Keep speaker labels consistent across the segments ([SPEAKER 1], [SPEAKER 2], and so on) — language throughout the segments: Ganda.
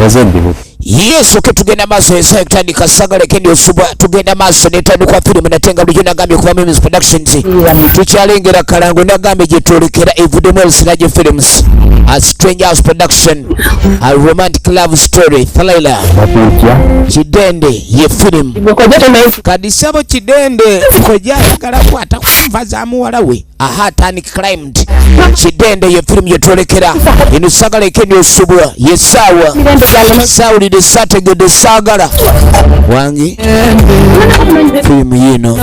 [SPEAKER 1] Abazadde bo.
[SPEAKER 2] Yes, okay, tugenda maaso. Ensi kutandika sagala kendi osubwa. Tugenda maaso netandikwa firimu, nate nga bulijjo nagambye kuva mu Ms Productions. Tukyalengera kalango, nagambye gyetwolekera evuddemu Elsiraje Films, A Strange House Production, A Romantic Love Story Thriller.
[SPEAKER 1] Batutya.
[SPEAKER 2] Kidende ye firimu. Kadi sabo Kidende kojja ayagala kwata kunva za muwala we. A Heart Unclaimed, Kidende ye firimu gyetwolekera eno. Sagala ekendi osubwa, ye saawa saawulidde, saategedde, saagala wange firimu yiino.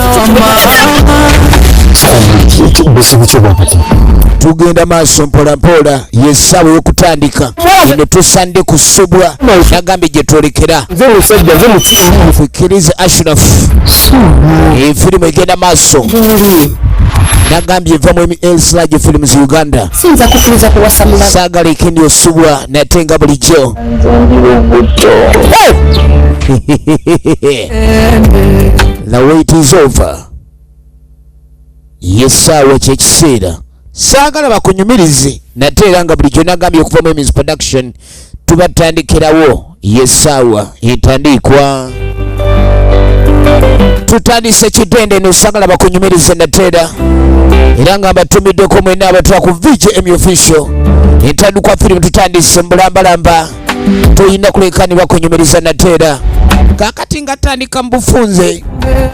[SPEAKER 1] Buzibu ki bwakati?
[SPEAKER 2] Tugenda maaso mpola mpola, ye ssaawa ey'okutandika eno. Tusande kusubwa, nagambye gye twolekera.
[SPEAKER 1] Nze musajja, nze muti.
[SPEAKER 2] Fikirize Ashraf, efirimu egenda maaso, nagambye eva mu Elslage Films Uganda.
[SPEAKER 3] Siyinza kukkiriza kuwasa mulabe.
[SPEAKER 2] Saagala ekindi osubwa, nate nga bulijjo the wait is over. Yesaawa kyekiseera, saagala bakunyumirize, nate era nga bulijjo nagambye okuva mu Ms Production tubatandikirawo. Yesaawa etandikwa, tutandise Kidende no, saagala bakunyumirize, nate era nga mbatumiddeko mwena abatula ku VJM Official. Entandikwa firimu tutandise mbulambalamba, toyina kuleka ne bakunyumiriza. Nate era kakati nga tandika mu bufunze,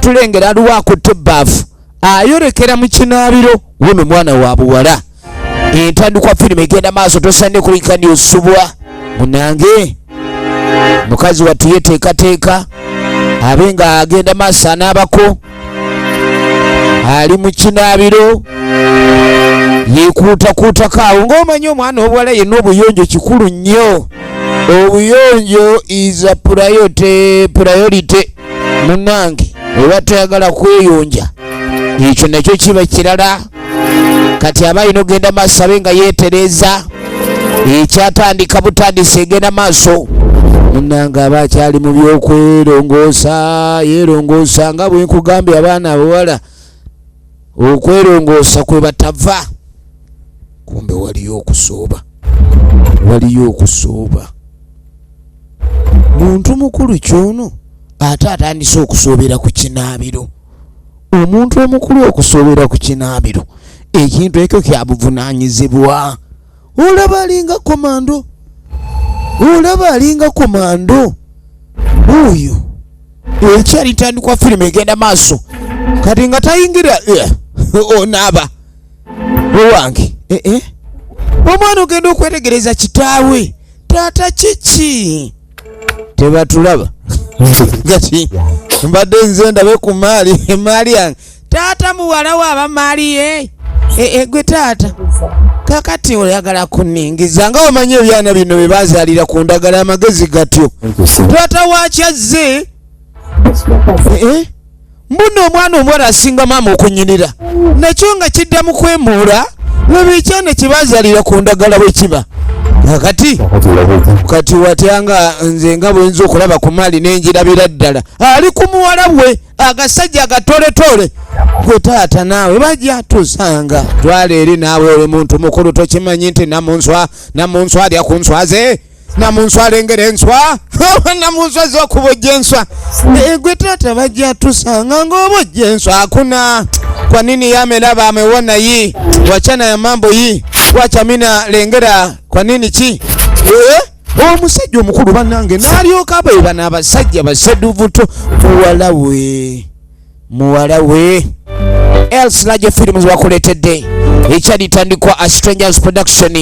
[SPEAKER 2] tulengera aliwo akutte ebbaafu ayolekera mu kinaabiro, wuno mwana wa buwala. Entandikwa firimu egenda maaso, tosaanidde kulikani osubwa. Munange mukazi wattu yeteekateeka abe nga agenda maaso anaabako, ali mu kinaabiro yekuutakuutako awo. Ng'omanyi omwana obuwala yenna, obuyonjo kikulu nnyo. Obuyonjo is a priority, priority. Munange oba toyagala kweyonja, ekyo nakyo kiba kirala. Kati aba alina okugenda maaso abe nga yeetereza. Ekyatandika butandisi, egenda maaso. Munange aba akyali mu byokwerongoosa, yeerongoosa nga bwe nkugambye, abaana abawala okwerongoosa kwe batava. Kumbe waliyo okusooba, waliyo okusooba. Muntu mukulu kyono ate atandise okusoobera ku kinaabiro. Omuntu omukulu okusoobera ku kinaabiro, ekintu ekyo kyabuvunaanyizibwa. Olaba alinga komando, olaba alinga komando oyo. Ekyali tandikwa firimu egenda maaso kati nga tayingira onaaba owange. Omwana ogenda okwetegereza kitaawe, taata kiki tebatulaba? Kati mbadde nze ndabe ku maali, emaali yange. Taata muwala we aba maali ye. Gwe taata kakati oyagala kuningiza nga omanyi ebyana bino bye bazaalira ku ndagala, amagezi gatyo. Taata wakyazze. Mbuno omwana omuwala asinga maama okunyirira, nakyo nga kiddamu kwemuula. Laba ekyana kyebazaalira ku ndagala bwe kiba kakati. Kati watyanga nze nga bwenza okulaba ku maali nenjirabira ddala ali ku muwala bwe agasajja agatoletole. Gwe taata naawe bajja tusanga, twala eri naawe, oli muntu mukulu, tokimanyi nti namunswa, namunswa alya ku nswa ze, namunswa alengera enswa, namunswa zokubojja enswa. Gwe taata bajja tusanga ng'obojja enswa. Hakuna kwa nini yamelaba amewona yi wachana ya mambo yi wacha mina lengera kwa nini ki. Omusajja omukulu bannange n'alyoka be bano abasajja baseduvuto. Muwala we, muwala we. Elslage Films wakuleetedde ekyalitandikwa A Strangers Production.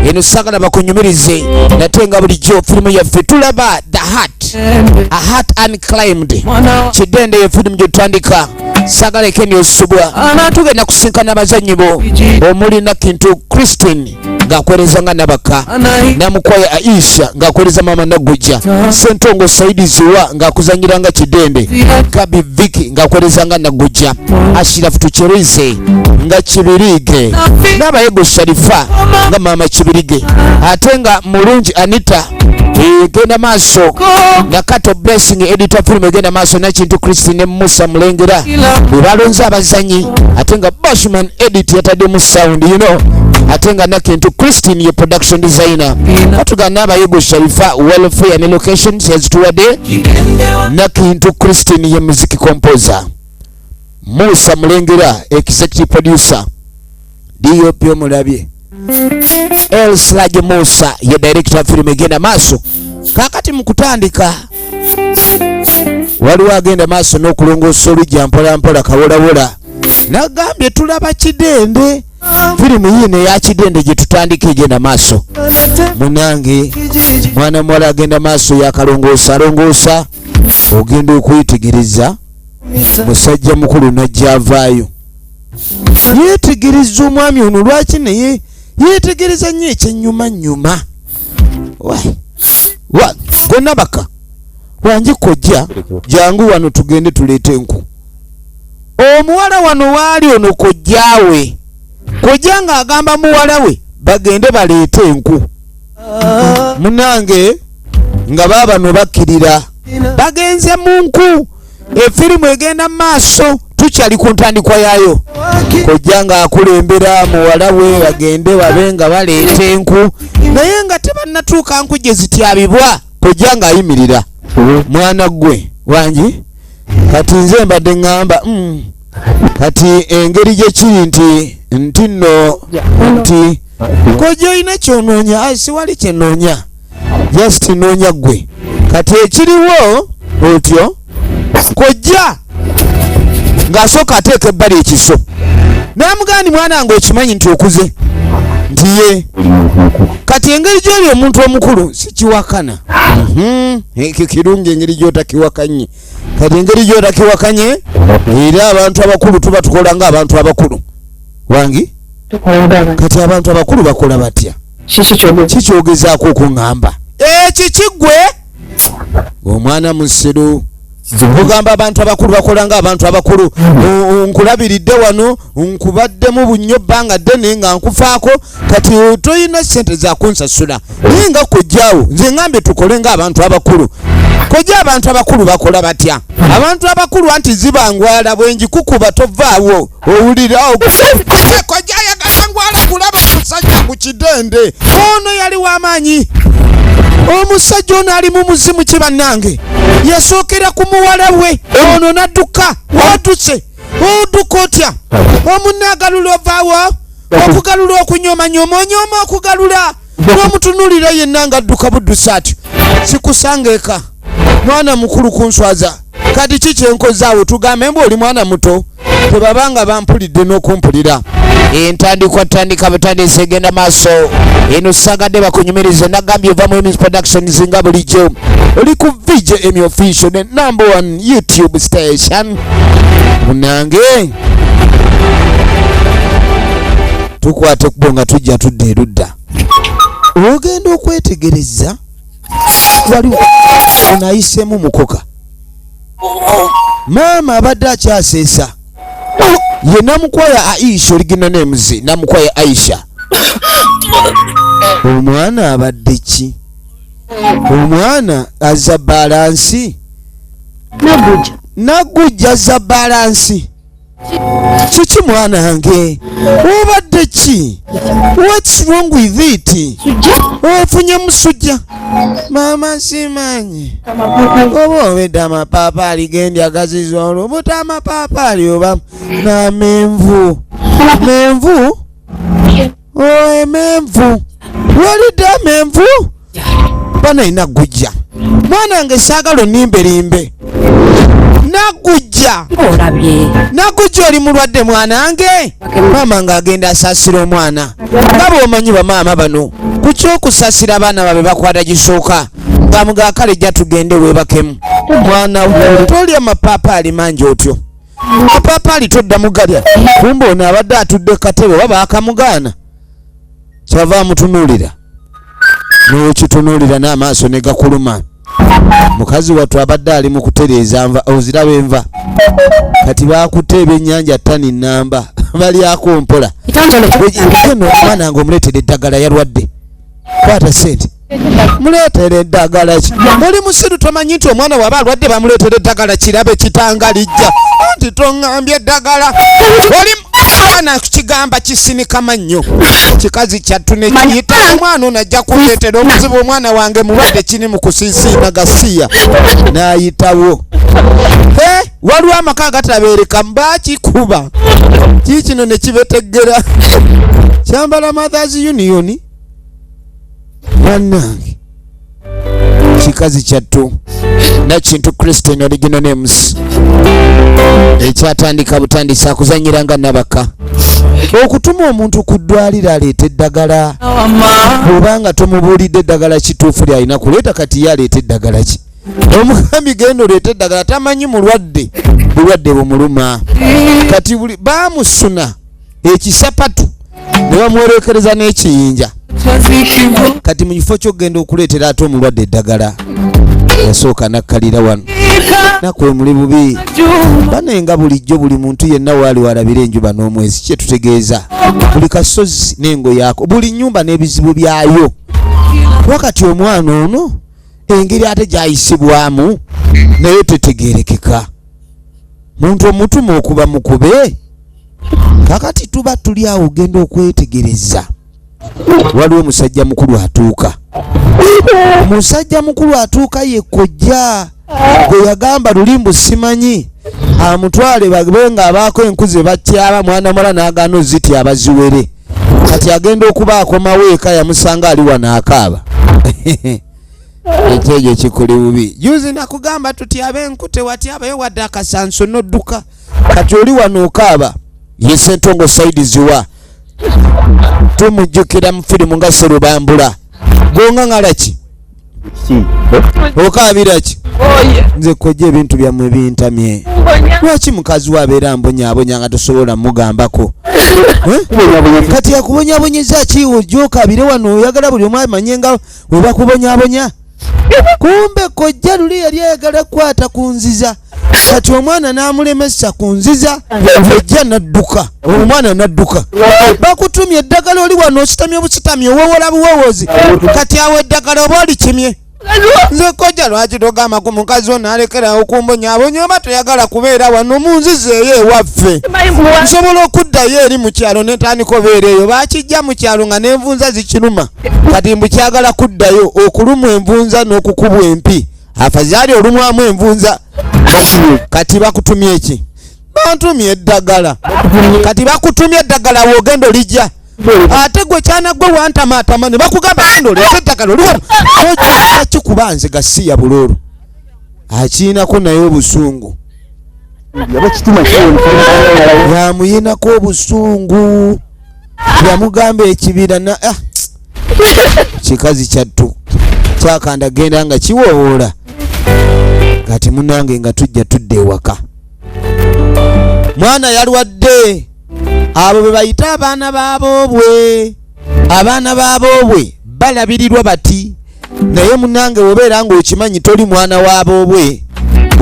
[SPEAKER 2] Eno sagala bakunyumirize, nate nga bulijjo firimu yaffe tulaba The Heart, A Heart Unclaimed. Kidende ye firimu gyetutandika. Sagala ekeni osubwa. Tugenda kusinkana abazanyi bo omuli Nakintu Christine ng'akwereza nga Nabaka, Namukwaya Aisha ng'akwereza mama Nagujja, Sentongo Saidi Ziwa ng'akuzanyira nga Kidende, Gabi Viki ng'akwereza nga Nagujja, Ashirafu Tukyerize nga Kibirige, n'Abayego Sharifa nga mama Kibirige, ate nga Mulungi Anita egenda maaso, Nakato Blessing editor. Film egenda maaso, Nakintu Christine ne Musa Mulengera bwe balonze abazanyi, ate nga Bashman edit yataddemu sound. Ate nga Nakintu Christine ye production designer. Batugana Abayigo Sharifa welfare ne locations yazituwadde. Nakintu Christine ye music composer. Musa Mulengera executive producer. DOP omulabye. El Slage Musa ye director film egenda maaso. Kakati mu kutandika waliwo agenda maaso n'okulongoosa olujja mpola mpola kawolawola. Nagambye tulaba Kidende. Firimu yiino eya Kidende gye tutandika egenda maaso. Munange mwana muwala agenda maaso yakalongoosa alongoosa, ogenda okwetegereza musajja mukulu n'ajja avaayo. Yeetegereza omwami ono lwaki naye yeetegereza nnyo ekyennyumannyuma. Gonna baka wangi kojja jangu wano tugende tuleete enku. Omuwala wano waali ono kojjaawe. Kojja ng'agamba muwala we bagende baleete enku. Munange nga baabano bakkirira bagenze mu nku. Efirimu egenda maaso, tukyali ku ntandikwa yaayo. Kojja ng'akulembera muwala we bagende babe nga baleeta enku, naye nga tebannatuuka nku gye zityabibwa. Kojja ng'ayimirira. Mwana ggwe wangi, kati nze mbadde ŋŋamba kati engeri gye kiri nti nno nti kojja olina ky'onoonya, siwali kye nnoonya, just nnoonya ggwe. Kati ekiriwo otyo kojja ng'asooka ateeka ebbali ekiso n'amugamba nti mwana wange okimanyi nti okuze, nti ye kati engeri gy'oli omuntu omukulu sikiwakana. Ekyo kirungi engeri gy'otakiwakanye. Kati engeri gy'otakiwakanye era abantu abakulu tuba tukola ng'abantu abakulu. Wangi kati abantu abakulu bakola batya? Kikyogezaako okuŋŋamba ekiki ggwe omwana musiru? Ogamba abantu abakulu bakola ng'abantu abakulu. Nkulabiridde wano, nkubaddemu bunnyo bbanga ddene nga nkufaako, kati toyina ssente za kunsasula, naye nga kojjaawo nze ŋŋambye tukole ng'abantu abakulu. Kojja abantu abakulu bakola batya? Abantu abakulu anti ziba ngwala, bwe ngikukuba tovaawo owulira. Kojja ayagala ngwala kulaba omusajja ku Kidende. Ono yali w'amaanyi. Omusajja ono ali mu muzimu ki bannange? Yasookera ku muwala we ono n'adduka. Wadduse odduka otya? Omunnaagalula ovaawo okugalula okunyoomanyoma onyooma okugalula n'omutunuulira yenna ng'adduka buddusi atyo. Sikusanga eka mwana mukulu kunswaza. Kati ki kyenkozaawo? Tugambe mbu oli mwana muto. Tebabanga bampulidde n'okumpulira. Entandikwa tandika butandisi egenda maaso eno. Sagadde bakunyumirize, nagambye ova mu Emis Productions nga bulijjo oli ku VJ Emi Official ne number 1 YouTube station. Munange tukwate ekkubo nga tujja tudda erudda. Ogenda okwetegereza waliwo ono ayiseemu mukoka. Maama abadde akyaseesa ye Namukwaya Aisha, original names Namukwaya Aisha. Omwana abadde ki? Omwana azza balansi. Nagujja azza balansi. Kiki mwana wange obadde ki? What's wrong with it? Ofunye musujja? Maama simanyi oba obedde amapaapaali gendi agaziza olubuto, amapaapaali oba n'amenvu. Menvu? Emenvu walidde amenvu? Bana Nagujja mwana wange saagala onimberimbe. Nagujja, Nagujja oli mulwadde mwanange. Maama ng'agenda asaasira omwana nga bw'omanyi bamaama bano ku kyokusaasira abaana babe bakwata gisooka. Ng'amugaa kale jja tugende weebakemu mwana, tolya mapaapaali mangi otyo, mapaapaali toddamu galya. Kumbe ono abadde atudde katebe oba baakamugaana, kyava amutunuulira n'okitunuulira n'amaaso ne gakuluma. Mukazi wattu abadde ali mu kutereeza nva, oziraba enva kati bakutte ebyennyanja ttani nnamba balyako mpola. Geno omwana nga omuleetera eddagala yalwadde, kwata ssente muleetera eddagala. Ki oli musiru? Tomanyi nti omwana waba alwadde bamuleetera eddagala? Kirabe kitanga lijja. Anti toŋŋambye eddagala. Oli mwana kukigamba kisinika mannyo. Kikazi kyattu ne kiyita omwana ono ajja kundeetera obuzibu, omwana wange mulwadde kiri mu kusinsiina gasiya. N'ayitawo. He, waliwo amaka agatabeereka baakikuba. Kiikino ne kibeteggera. Kyambala Mothers Union. Bannange. Kikazi kyattu Nakintu Christine original names ekyatandika butandisi akuzanyira nga nabaka okutuma omuntu ku ddwaliro aleeta eddagala bw'obanga tomubuulidde eddagala kituufu lyalina kuleeta, kati ye aleeta eddagala ki? Omugambi genda oleeta eddagala, tamanyi mulwadde, bulwadde bumuluma. Kati buli baamusuna ekisapatu ne bamuwerekereza n'ekiyinja. Kati mu kifo ky'okugenda okuleetera ate omulwadde eddagala, yasooka n'akkalira wano. Naku emuli bubi bane, nga bulijjo buli muntu yenna waali walabira enjuba n'omwezi, kyetutegeeza buli kasozi n'engo yaako, buli nnyumba n'ebizibu byayo. Wakati omwana ono engeri ate gy'ayisibwamu naye tetegeerekeka. Muntu omutuma okuba mukube. Kakati tuba tuli awo ogenda okwetegereza, waliwo omusajja mukulu atuuka. Musajja mukulu atuuka ye kojja gwe yagamba lulimbu simanyi amutwale babe nga abaako enku ze batyaba, mwana muwala n'agaana ozitya abaziwere. Kati agenda okuba akomawo eka yamusanga ali wano akaaba. Ekyejo kikuli bubi. Juzi nakugamba tutyabe enku tewatyabayo wadde akasanso n'odduka, kati oli wano okaaba. Ye Ssentongo Saidi Ziwa tumujjukira mu firimu nga Sserubambula. Gwonga ngala ki? Okaabira ki? Nze kojja ebintu byammwe bintamye. Lwaki mukazi we abeera mbonyaabonya nga tosobola mugambako? Kati akubonyabonyeza ki? Ojja okaabire wano, oyagala buli omu amanye nga we bakubonyabonya. Kumbe kojja luli yali ayagala kukwata ku nziza, kati omwana n'amulemesa ku nziza, kojja n'adduka, omwana n'adduka. Bakutumye eddagala, oli wano ositamye obusitamye, owowola buwowozi, kati awo eddagala oba olikimye. Nze kojja lwaki togamba ku mukazi ono alekera okumbonyaabonya, oba toyagala kubeera wano mu nziza eyo ewaffe? Nsobola okuddayo eri mu kyalo ne ntandika obeera eyo. Bakijja mu kyalo nga n'envunza zikiruma, kati mbu kyagala kuddayo okulumwa envunza n'okukubwa empi. Afazaali olumwamu envunza. Kati bakutumye ki? Bantumye eddagala. Kati bakutumye eddagala, w'ogenda olijja ate gwe kyana gwe wantamaatama ne bakugamba genda oleete eddagala, oli wano kikuba nze gasiya buloolo akiinako naye obusungu yamuyinako obusungu, yamugamba ekibira na kikazi kyattu kyakanda genda nga kiwowoola. Kati munange nga tujja tudda ewaka, mwana yalwadde. Abo be bayita abaana b'aboobwe. Abaana b'aboobwe balabirirwa bati, naye munange wobeera ng'okimanyi toli mwana w'aboobwe,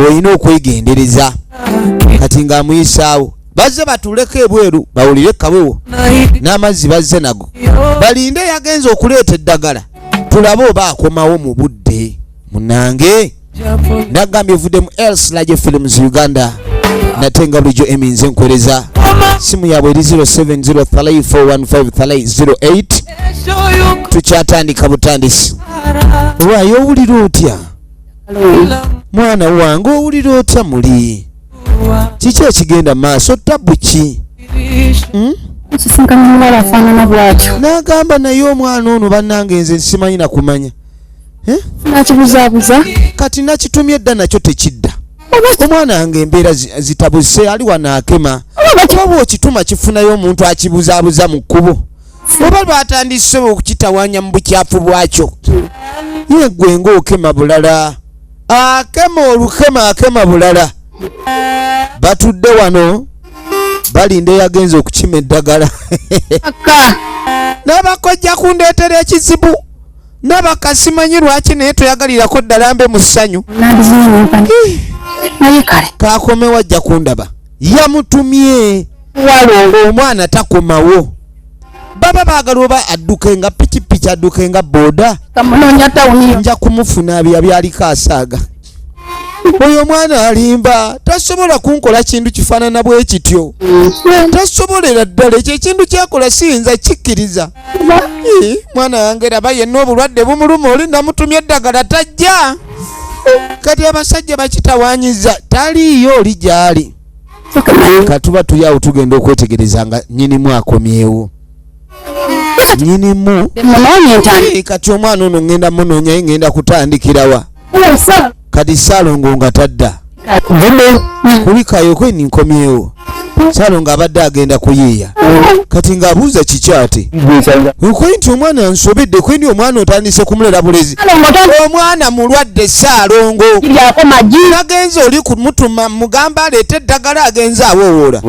[SPEAKER 2] olina okwegendereza. Kati ng'amuyisaawo, bazze batuuleko ebweru bawulire kawewo n'amazzi bazze nago, balinde yagenza okuleeta eddagala tulabe oba akomawo mu budde. Munange nagambye ovudde mu Els Laje Films Uganda, nate nga bulijjo eminze nkwereza simu yaabwe eri 0703415308. Tukyatandika butandisi. Lwayo owulira otya mwana wange? Owulira otya muli? Kiki ekigenda maaso? Tabu ki?
[SPEAKER 1] Nsisinkana omuwala afaanana bw'atyo.
[SPEAKER 2] N'agamba naye omwana ono bannange nze simanyi na kumanya.
[SPEAKER 1] Nakibuzaabuza.
[SPEAKER 2] Kati nakitumye edda nakyo tekidda. Omwana wange embeera zitabuse, ali wano akema. Oba bw'okituma kifunayo omuntu akibuzaabuza mu kkubo, oba batandise okukitawaanya mu bukyafu bwakyo. Ye gwe ng'okema bulala, akema olukema, akema bulala. Batudde wano balinda eyagenza okukima eddagala. N'abakojja kundeetera ekizibu nabaka, simanyi lwaki, naye toyagalirako ddala mbe mu ssanyu.
[SPEAKER 1] Naye kale
[SPEAKER 2] kakomewo ajja kundaba. Yamutumye omwana takomawo, baba baagala oba adduke nga pikipiki, adduke nga booda.
[SPEAKER 1] Kamunoonya tawuni.
[SPEAKER 2] Nja kumufuna, bya byaliko asaaga. Oyo omwana alimba, tasobola kunkola kintu kifaanana bwe kityo, tasobolera ddala. Ekyo ekintu kyakola siyinza kikkiriza. Mwana wange raba yenna obulwadde bumuluma, oli namutumya eddagala tajja. Kati abasajja bakitawanyiza, taliiyo oli gy'ali. Katuba tuli awo tugenda okwetegereza nga nnyinimu akomyewo. Nnyinimu kati omwana ono ŋŋenda munoonyaye, ŋŋenda kutandikirawa? Kati Saalongo nga tadda kulikayo kweni nkomyewo. Saalongo abadde agenda kuyiiya, kati ng'abuuza kiki ate okwe nti omwana nsobedde kweni omwana otandise kumulera bulezi, omwana mulwadde. Saalongo nagenze oli kumutuma mugamba aleete eddagala, agenze awowoola.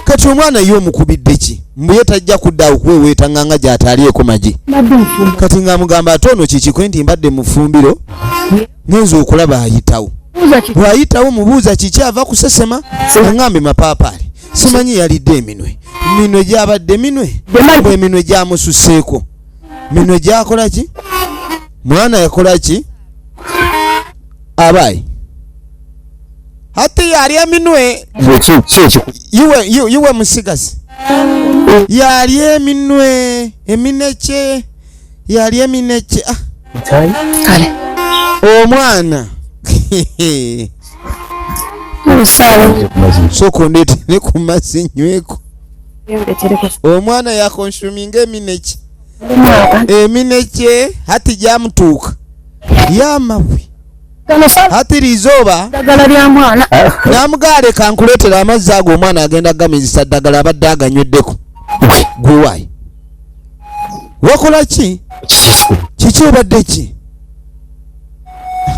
[SPEAKER 2] Kati omwana ye omukubidde ki? Mbuye tajja kudda awo kuweweeta nganga gy'ataalyeko magi. Kati ng'amugamba ate ono kiki kwe nti mbadde mu ffumbiro ngenza okulaba ayitawo, bw'ayitawo mubuuza kiki ava kusesema, aŋŋambe mapaapaali, simanyi yalidde eminwe, minwe gyabadde minwe bwe eminwe gyamususeeko, minwe gyakola ki? Mwana yakola ki? Abayi hati yali eminwe iwe musigazi yali eminwe emineke yali emineke. Omwana sooka ondeetere ku mazzi nyweko. Omwana yakonsuminga emineke, emineke hati gyamutuuka yamabwe hati liizooba namugaale kankuleetera amazzi ago. Omwana agenda gamizisa ddagala abadde aganyweddeko. Gwe waayi wakola ki? Kiki obadde ki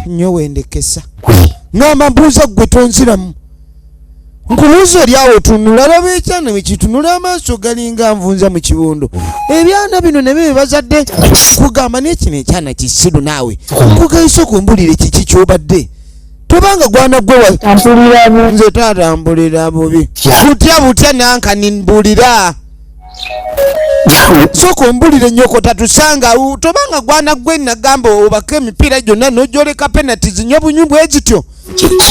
[SPEAKER 2] nnyo wendekesa? Ngamba mbuuza ggwe, tonziramu. Nkubuuza, oli awo tunula, laba ekyana wekitunula, amaaso galinga nvunza mu kibondo. Ebyana bino nabyo bye bazadde kugamba naye kino ekyana kisiru. Naawe nkugayise okumbulire kiki kyobadde, tobanga gwana gwe nze taata mbulira bubi butya butya nankani mbulira, sooka ombulire nnyoko tatusanga. Tobanga gwana gwe nagamba obaka emipiira gyonna n'ojoleka penalties nnyo bunywi bwe zityo.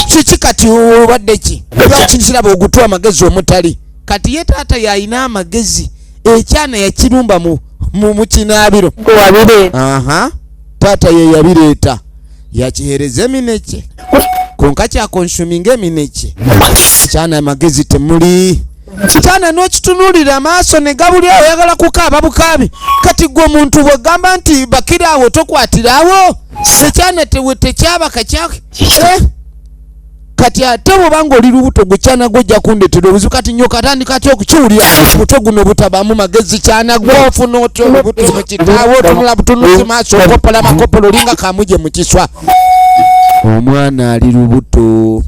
[SPEAKER 2] Kiki kati obadde ki? Lwaki nkiraba ogutwa amagezi omutali? Kati ye taata yalina amagezi, ekyana yakirumba mu kinaabiro. Aha, taata ye yabireeta, yakihereza emineke konka kyakonsuminga emineke. Kyana amagezi temuli, kyana n'okitunuulira amaaso ne gabuli awo, oyagala kukaaba bukaabi. Kati gwe omuntu bw'ogamba nti bakira awo tokwatirawo ekyana tekyabaka kya eh? Kati ate bwobanga oli lubuto gwe kyana gwe ojja kundetera obuzibu. Kati nyoka atandika atya okukiwulira obuto guno butabamu magezi? Kyana gwe ofuna otya olubuto mu kitaawe? Otunula butunuzi maaso, okopola makopola, olinga kamuje mu kiswa. Omwana ali lubuto,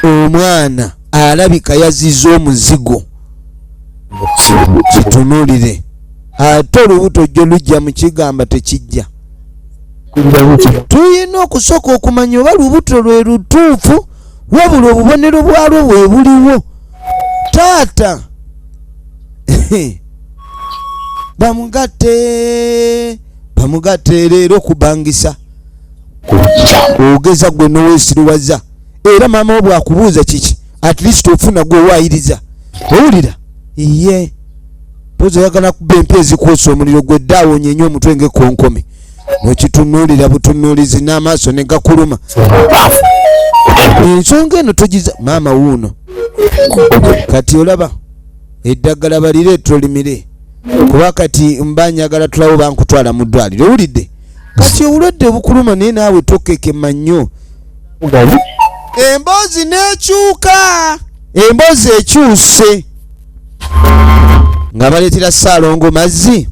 [SPEAKER 2] omwana alabika yaziza omuzigo. Kitunuulire ate olubuto jjo lujja mu kigamba tekijja. Tulina okusooka okumanya oba lubuto lwe lutuufu, wabula obubonero bwalwo bwe buliwo. Taata bamugatte, bamugatte leero kubangisa ogeza gwe noweesiruwaza. Era maama wo bwakubuuza kiki, at least ofuna gwe waayiriza owulira iye pozi oyagala kuba empya ezikwosa omuliro gwe ddaawo onyenye omutwe ng'ekkonkome nokitunuulira butunuulizi n'amaaso ne gakuluma. Ensonga eno togiza maama wuuno. Kati olaba eddagala balireeta olimire, kuba kati mba njagala tulawo bankutwala mu ddwaliro. Owulidde kati obulwadde obukuluma, naye naawe tokekema nnyo. Emboozi n'ekyuka, emboozi ekyuse nga baleetera Saalongo mazzi.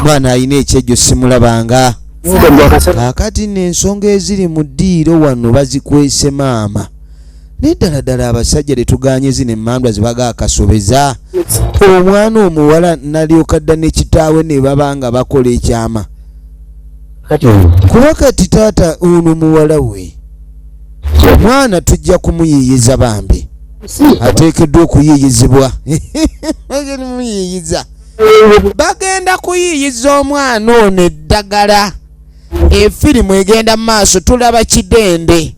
[SPEAKER 2] Mwana alina ekyejjo simulabanga. Kaakati nno ensonga eziri mu ddiiro wano bazikwese maama, naye ddala ddala abasajja tetuganye zino emmandwa zebaga akasobeza omwana omuwala nalyoka dda ne kitaawe ne baba nga bakola ekyama, kuba kati taata ono muwala we mwana tujja kumuyiiyiza. Bambi ateekeddwa okuyiiyizibwa, muyiiyiza, bagenda kuyiiyiza omwana ono eddagala. Efirimu egenda mu maaso, tulaba kidende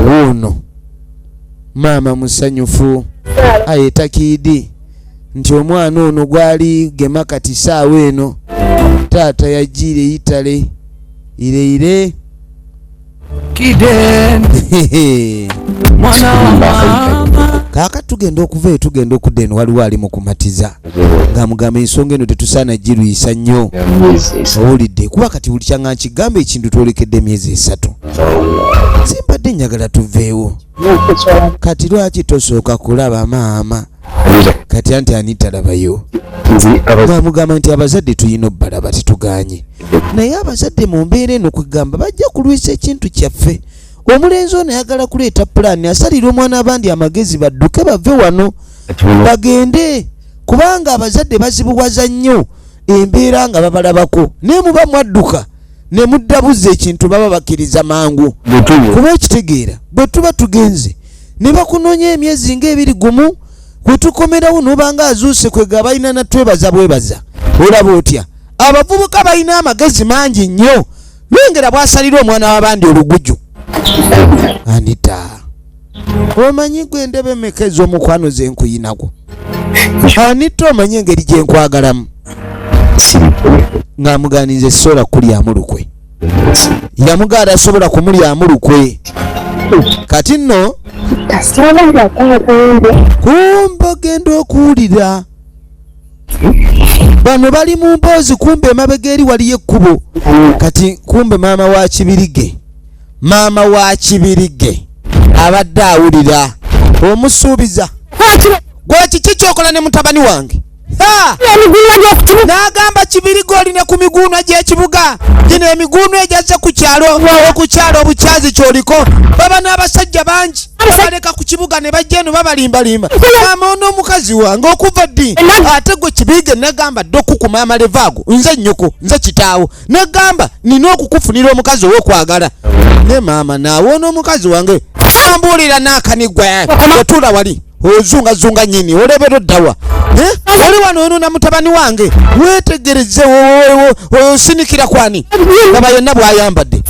[SPEAKER 2] wuuno. Maama musanyufu, aye takiidi nti omwana ono gwali gema kati saawa eno taata yagiire itale ireire. Kaaka tugenda okuva eyo, tugenda okudda eno, waliwo ali mu kumatiza ng'amugamba ensonga eno tetusaana girwisa nnyo, owulidde? Kuba kati buli kyanga nkigamba ekintu twolekedde emyezi 3, simbadde njagala tuveewo. Kati lwaki tosooka kulaba maama? Kati anti ani talabayo? Ng'amugamba nti abazadde tulina obbalaba, tetuganye, naye abazadde mu mbeera eno kwegamba bajja kulwisa ekintu kyaffe. Omulenzi ono ayagala kuleeta pulaani asalira omwana abandi amagezi badduke bave wano bagende, kubanga abazadde bazibuwaza nnyo embeera nga babalabako, naye muba mwadduka ne muddabuza ekintu baba bakkiriza mangu. Kuba ekitegeera bwe tuba tugenze ne bakunoonya emyezi ng'ebiri gumu, kwe tukomerawo n'obanga azuuse, kwega balina natwebaza bwebaza. Olaba otya? Abavubuka balina amagezi mangi nnyo. Lwengera bw'asalira omwana w'abandi oluguju. Anita, omanyi gwe endebe emeka ez'omukwano ze nkuyinako? Anita, omanyi engeri gye nkwagalamu? Ng'amuganiza essola kulyamu lukwe, yamugaala asobola kumulyamu lukwe. Kati nno kumbe ogenda okuwulira bano bali mu mboozi, kumbe emabega eri waliyo ekkubo. Kati kumbe maama wa Kibirige, maama wa Kibirige abadde awulira omusuubiza, gwe kiki kyokola ne mutabani wange? N'agamba Kibirige oli ne ku miguunwa gy'ekibuga gino, emiguunwa egyazze ku kyalo okukyala obukyazi kyoliko, baba n'abasajja bangi babaleka ku kibuga ne bajja eno babalimbalimba. Maama, ono omukazi wange okuva ddi? Ate gwe Kibirige, nagamba dde okukuma amalevu ago, nze nnyoko, nze kitaawo, nagamba nina okukufunira omukazi ow'okwagala. Ne maama naawe, ono omukazi wange ambuulira n'akanigwa otuula wali ozungazunga nyini olebera oddawa? Oli wano onona mutabani wange, weetegereze osinikira kwani? Laba yenna bw'ayambadde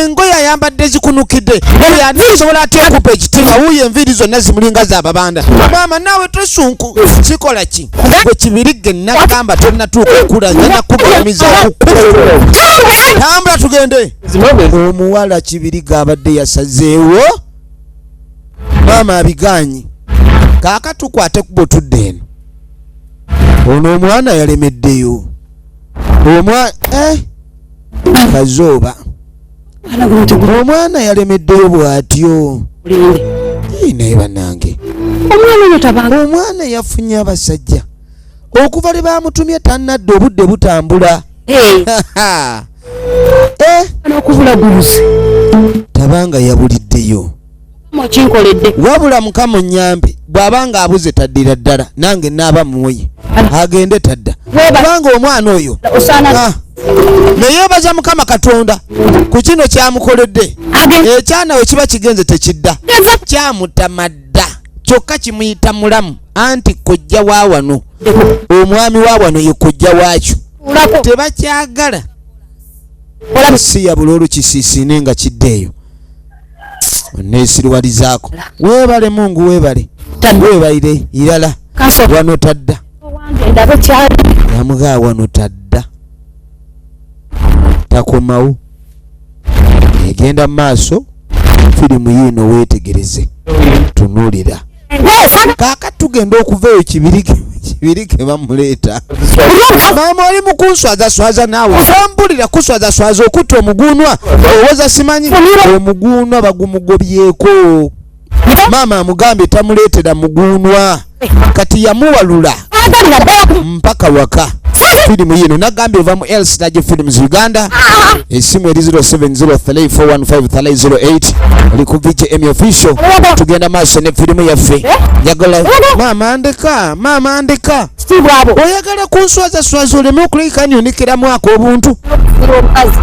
[SPEAKER 2] engoye, ayambadde zikunukidde. Oyo ani asobola atya okupa ekitima? Wuuyo enviiri zonna zimulinga z'ababanda. Maama naawe tosunku kikola ki? Gwe Kibirige, nagamba tonnatuuka okula, nja nakugulumiza tambula tugende. Omuwala Kibirige abadde yasazeewo, maama abigaanyi. Kaaka tukwate kubo tudde eno. Ono omwana yalemeddeyo omwana kazooba, omwana yalemeddeyo bw'atyo. Naye bannange, omwana yafunye abasajja okuva lwe bamutumye tannadda, obudde butambula. Tabanga yabuliddeyo. Wabula Mukama onyambe, bw'abanga abuze taddira ddala, nange naaba muwoye agende tadda, kubanga omwana oyo neyeebaza Mukama Katonda ku kino kyamukoledde. Ekyana we kiba kigenze tekidda, kyamutamadda kyokka kimuyita mulamu, anti kojja wa wano, omwami wa wano ye kojja waakyo, tebakyagala si yabula olukisiisiine nga kiddeeyo. Neesiriwalizaako. Weebale Mungu, weebale, weebalire irala. Wano tadda, yamugaa wano tadda, takomawo. Egenda mu maaso firimu yiino, weetegereze, tunuulira. Kaaka tugenda okuva eyo, Kibirike, Kibirike bamuleeta. Maama, oli mu kunswazaswaza naawe, ombulira kuswazaswaza okutta omuguunwa, owoza simanyi omuguunwa bagumugobyeko. Maama amugambye tamuleetera muguunwa, kati yamuwalula mpaka waka. Firimu yino nagambye eva mu Elstage Films Uganda. Esimu eri 0703415308, oli ku VJM Official. Tugenda maaso ne firimu yaffe. Njagala maama ndeka, maama ndeka, oyagala kunswazaswaza oleme okulabika nyonikeramu ak'obuntu.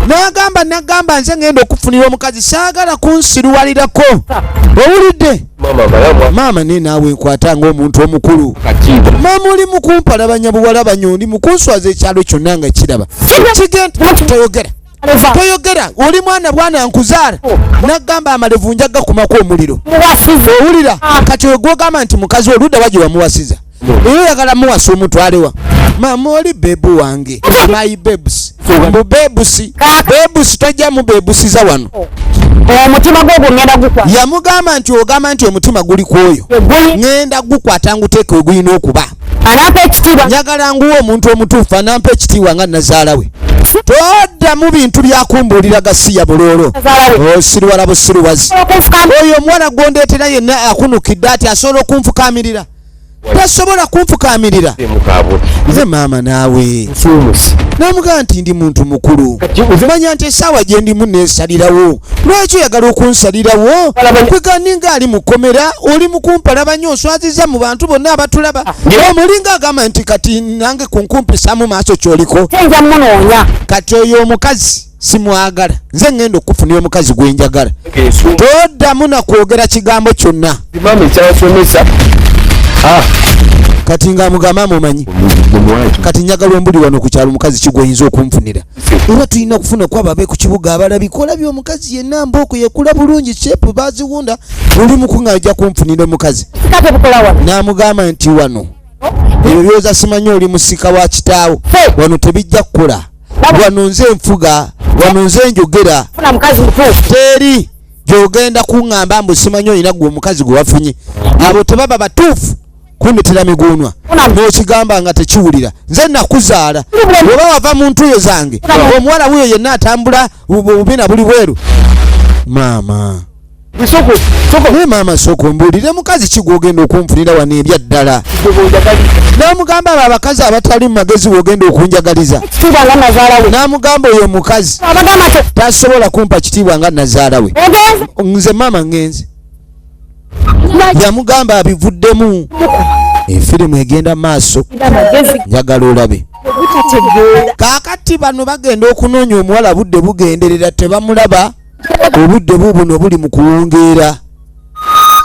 [SPEAKER 2] Nagamba, nagamba nze ngenda okufunira omukazi, saagala kunsiruwalirako, owulidde? Maama, naye naawe nkwata ng'omuntu omukulu. Maama, oli mukumpalabanya buwalabanya, oli mukunswaza ekyalo kyonna nga kiraba. Kigenda toyogera. Toyogera, oli mwana bwana nkuzaala. Nagamba amalevu njaga kumako omuliro. Owulira? Kati ogwogamba nti mukazi oludda wa gye wamuwasiza, era oyagala muwasa omutwalewa? Maama, oli babe wange, my babes, mbu babes, babes, tojja mubebusiza wano.
[SPEAKER 1] Omutima gwo gwo gukwata.
[SPEAKER 2] Yamugamba nti ogamba nti omutima guli ku oyo, ŋŋenda gukwata nguteeke we gulina okuba.
[SPEAKER 1] Anampa ekitiibwa.
[SPEAKER 2] Njagala nguwa omuntu omutuufu anampa ekitiibwa nga nazaala we. Toddamu bintu byakumbuulira gasiya buloolo, osiriwala busiruwazi. Oyo omuwala gwondeetera yenna akunukidde ati asobola okunfukaamirira? Tasobola kunfukaamirira. Nze maama naawe namugamba nti ndi muntu mukulu, manya nti essaawa gye ndimu neesalirawo. Lwaki oyagala okunsalirawo? Kwegani nga ali mukomera, oli mukumpalaba nnyo, oswaziza mu bantu bonna abatulaba. Omulinga agamba nti kati nange kunkumpisamu maaso kyoliko.
[SPEAKER 1] Nja munoonya.
[SPEAKER 2] Kati oyo omukazi simwagala, nze ŋŋenda okufunira omukazi gwe njagala. Toddamu nakwogera kigambo kyonna.
[SPEAKER 3] Maama ekyabasomesa.
[SPEAKER 2] Kati ng'amugamba mumanyi, kati njagala ombuli wano ku kyalo mukazi kigwoyinza okunfunira, era tulina okufuna ku abo abe ku kibuga abalabika. Olabye omukazi yenna mbooko yekula bulungi, shape baziwunda, oli muku nga ajja kunfunira omukazi.
[SPEAKER 1] Sika tebukola wano.
[SPEAKER 2] N'amugamba nti wano ebyo byoza simanyi oli musika wa kitaawo, wano tebijja kukola, wano nze nfuga, wano nze njogera.
[SPEAKER 1] Funa mukazi mutuufu.
[SPEAKER 2] Teri gyogenda kuŋŋamba mbu simanyi olina gwe omukazi gwe wafunye, abo tebaba batuufu kundetera miguunwa. N'okigamba nga tekiwulira, nze nakuzaala, oba wava mu ntuuyo zange. Omuwala wuyo yenna atambula bubi na buli bweru. Maama, naye maama, sooka ombuulire mukazi ki gwogenda okunfunira wano ebya ddala? N'amugamba abo abakazi abatali mu magezi wogenda okunjagaliza.
[SPEAKER 1] Ekitiibwa nga nazaala we.
[SPEAKER 2] N'amugamba oyo omukazi
[SPEAKER 1] Abagamba nti
[SPEAKER 2] tasobola kumpa kitiibwa nga nazaala we.
[SPEAKER 1] Ogenze.
[SPEAKER 2] Nze maama ŋŋenze. Yamugamba abivuddemu. Efirimu egenda maaso.
[SPEAKER 1] Amagezi
[SPEAKER 2] Njagala olabe.
[SPEAKER 1] butategeera.
[SPEAKER 2] Kaakati bano bagenda okunoonya omuwala, budde bugenderera, tebamulaba. Obudde bubuno buli mu kuwungeera,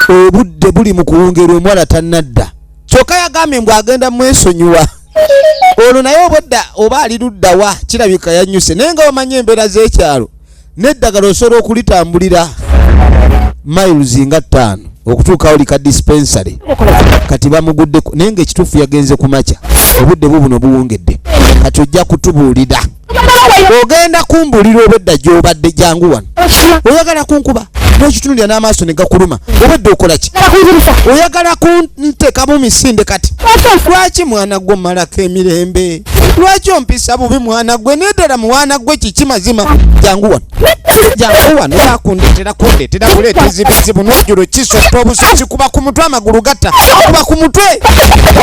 [SPEAKER 2] obudde buli mu kuwungeera, omuwala tannadda. Kyokka yagambye mbw agenda mwesonyiwa olwo, naye obwedda oba ali luddawa, kirabika yanyuse. Naye nga omanyi embeera z'ekyalo n'eddagala osobola okulitambulira miles nga 5 okutuukawo lika dispensary. Kati bamuguddeko, naye nga ekituufu yagenze ku makya, obudde bubuno buwungedde. Kati ojja kutubuulira, ogenda kumbuulira obwedda gy'obadde. Jangu wano, oyagala kunkuba n'okitunulira n'amaaso ne gakuluma. Obwedda okola ki? Oyagala kunteekamu misinde kati? Lwaki mwana gwe omalako emirembe? Lwaki ompisa bubi mwana gwe? Neddala mwana gwe, kiki mazima? Jangu wano, jangu wano, bakundetera kundetera kuleeta ebizibu nojjulo kisotta obusosi kuba ku mutwe, amagulu gatta kuba ku mutwe.